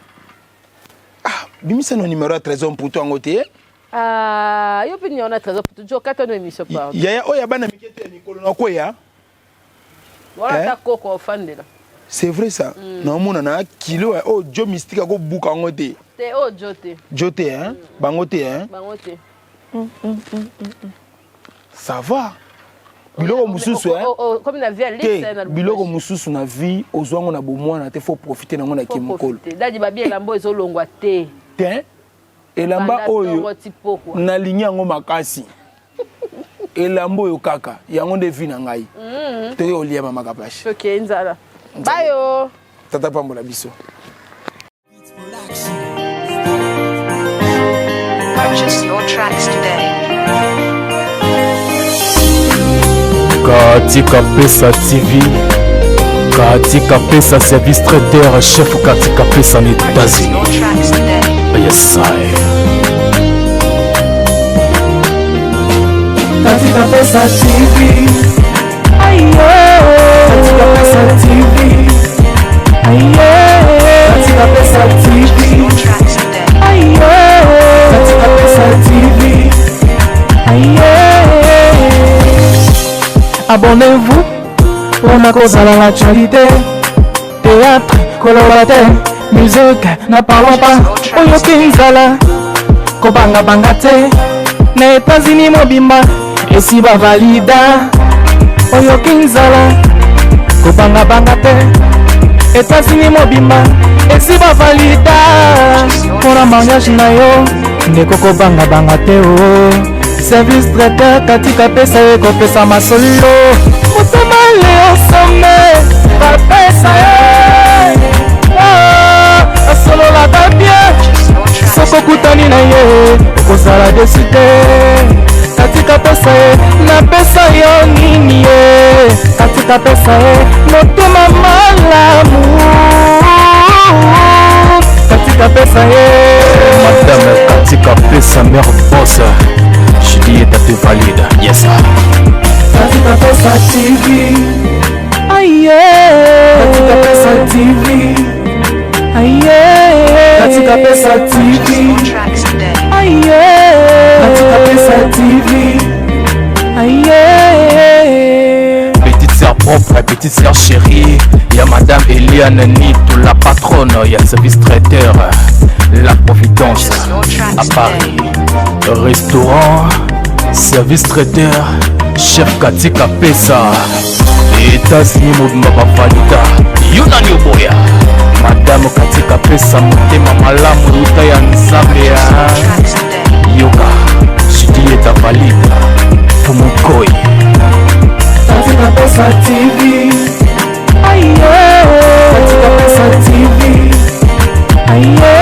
Ah, bimisa no numéro ya Trésor Mputu yango te. Ah, yo mpe niona Trésor Mputu jo kata no émission, pardon. Yaya oyo ya bana mike te, ya mikolo na kweya. Wana Eh? ata koko ofandela. C'est vrai ça. Naomona na kilo oyo jo Mystique akobuka yango te. Te, oyo jo te. Jo te, hein? Bango te, hein? Bango te. Ça va, biloko mosusu, hein? Comme na vie ya luxe te na biloko mosusu na vie, ozwa yango na bomwana te, faut profiter nango na kimokolo. Dadi babi elamba ezolongwa te. Te, elamba Banda oyo tongo ti pokwa. Nalingi yango makasi, elamba oyo kaka yango nde vie na ngai. Toye olia, mama Kapashi. Ok, nzala bayo. Tata pambola biso. Purchase your tracks today. Katika Pesa TV, Katika Pesa service traiteur chef, Katika Pesa na Purchase États-Unis. your tracks today. Yes, I. Katika Pesa TV. Ayo. Katika Pesa TV. Ayo. Katika Pesa Purchase TV. your tracks today. Ayo. Katika Pesa TV. Ayo. Abonnez-vous mpona kozala l'actualité, théâtre koloba te, musique n'en parlons pas. Oyoki nzala, kobangabanga te, na États-Unis mobimba esi bavalida. Oyoki nzala, kobangabanga te, États-Unis mobimba esi bavalida. Mpona mariage na yo, ndeko, kobangabanga te o service traiteur Katika Pesa ye kopesa masolo. Motema Leosome bapesa ye. Ah, asololaka bien. Purchase your tracks Soki today. okutani na ye, okozala déçu te. Katika Pesa ye, napesa yo nini ye? Katika Pesa ye, motema malamu. Katika Pesa ye. Madame Katika Pesa, mère boss, Juliette te valide. Yes, sir. Katika Pesa TV. Aye. Katika Pesa TV. Aye. Katika Pesa Purchase TV. your tracks today. Katika Pesa TV. Aïe. Petite sœur propre, petite sœur chérie, ya madame Eliane Nito, la patronne ya service traiteur La Providence Purchase your à tracks Paris. today. Restaurant, service traiteur, chef Katika Pesa. États-Unis mobimba bavalida yo nani oboya madame Katika Pesa, motema malamu euta ya Nzambe ya Purchase your tracks today. yoka Julieta valide Fumukoi. Katika Pesa TV. Katika Pesa TV. Aïe.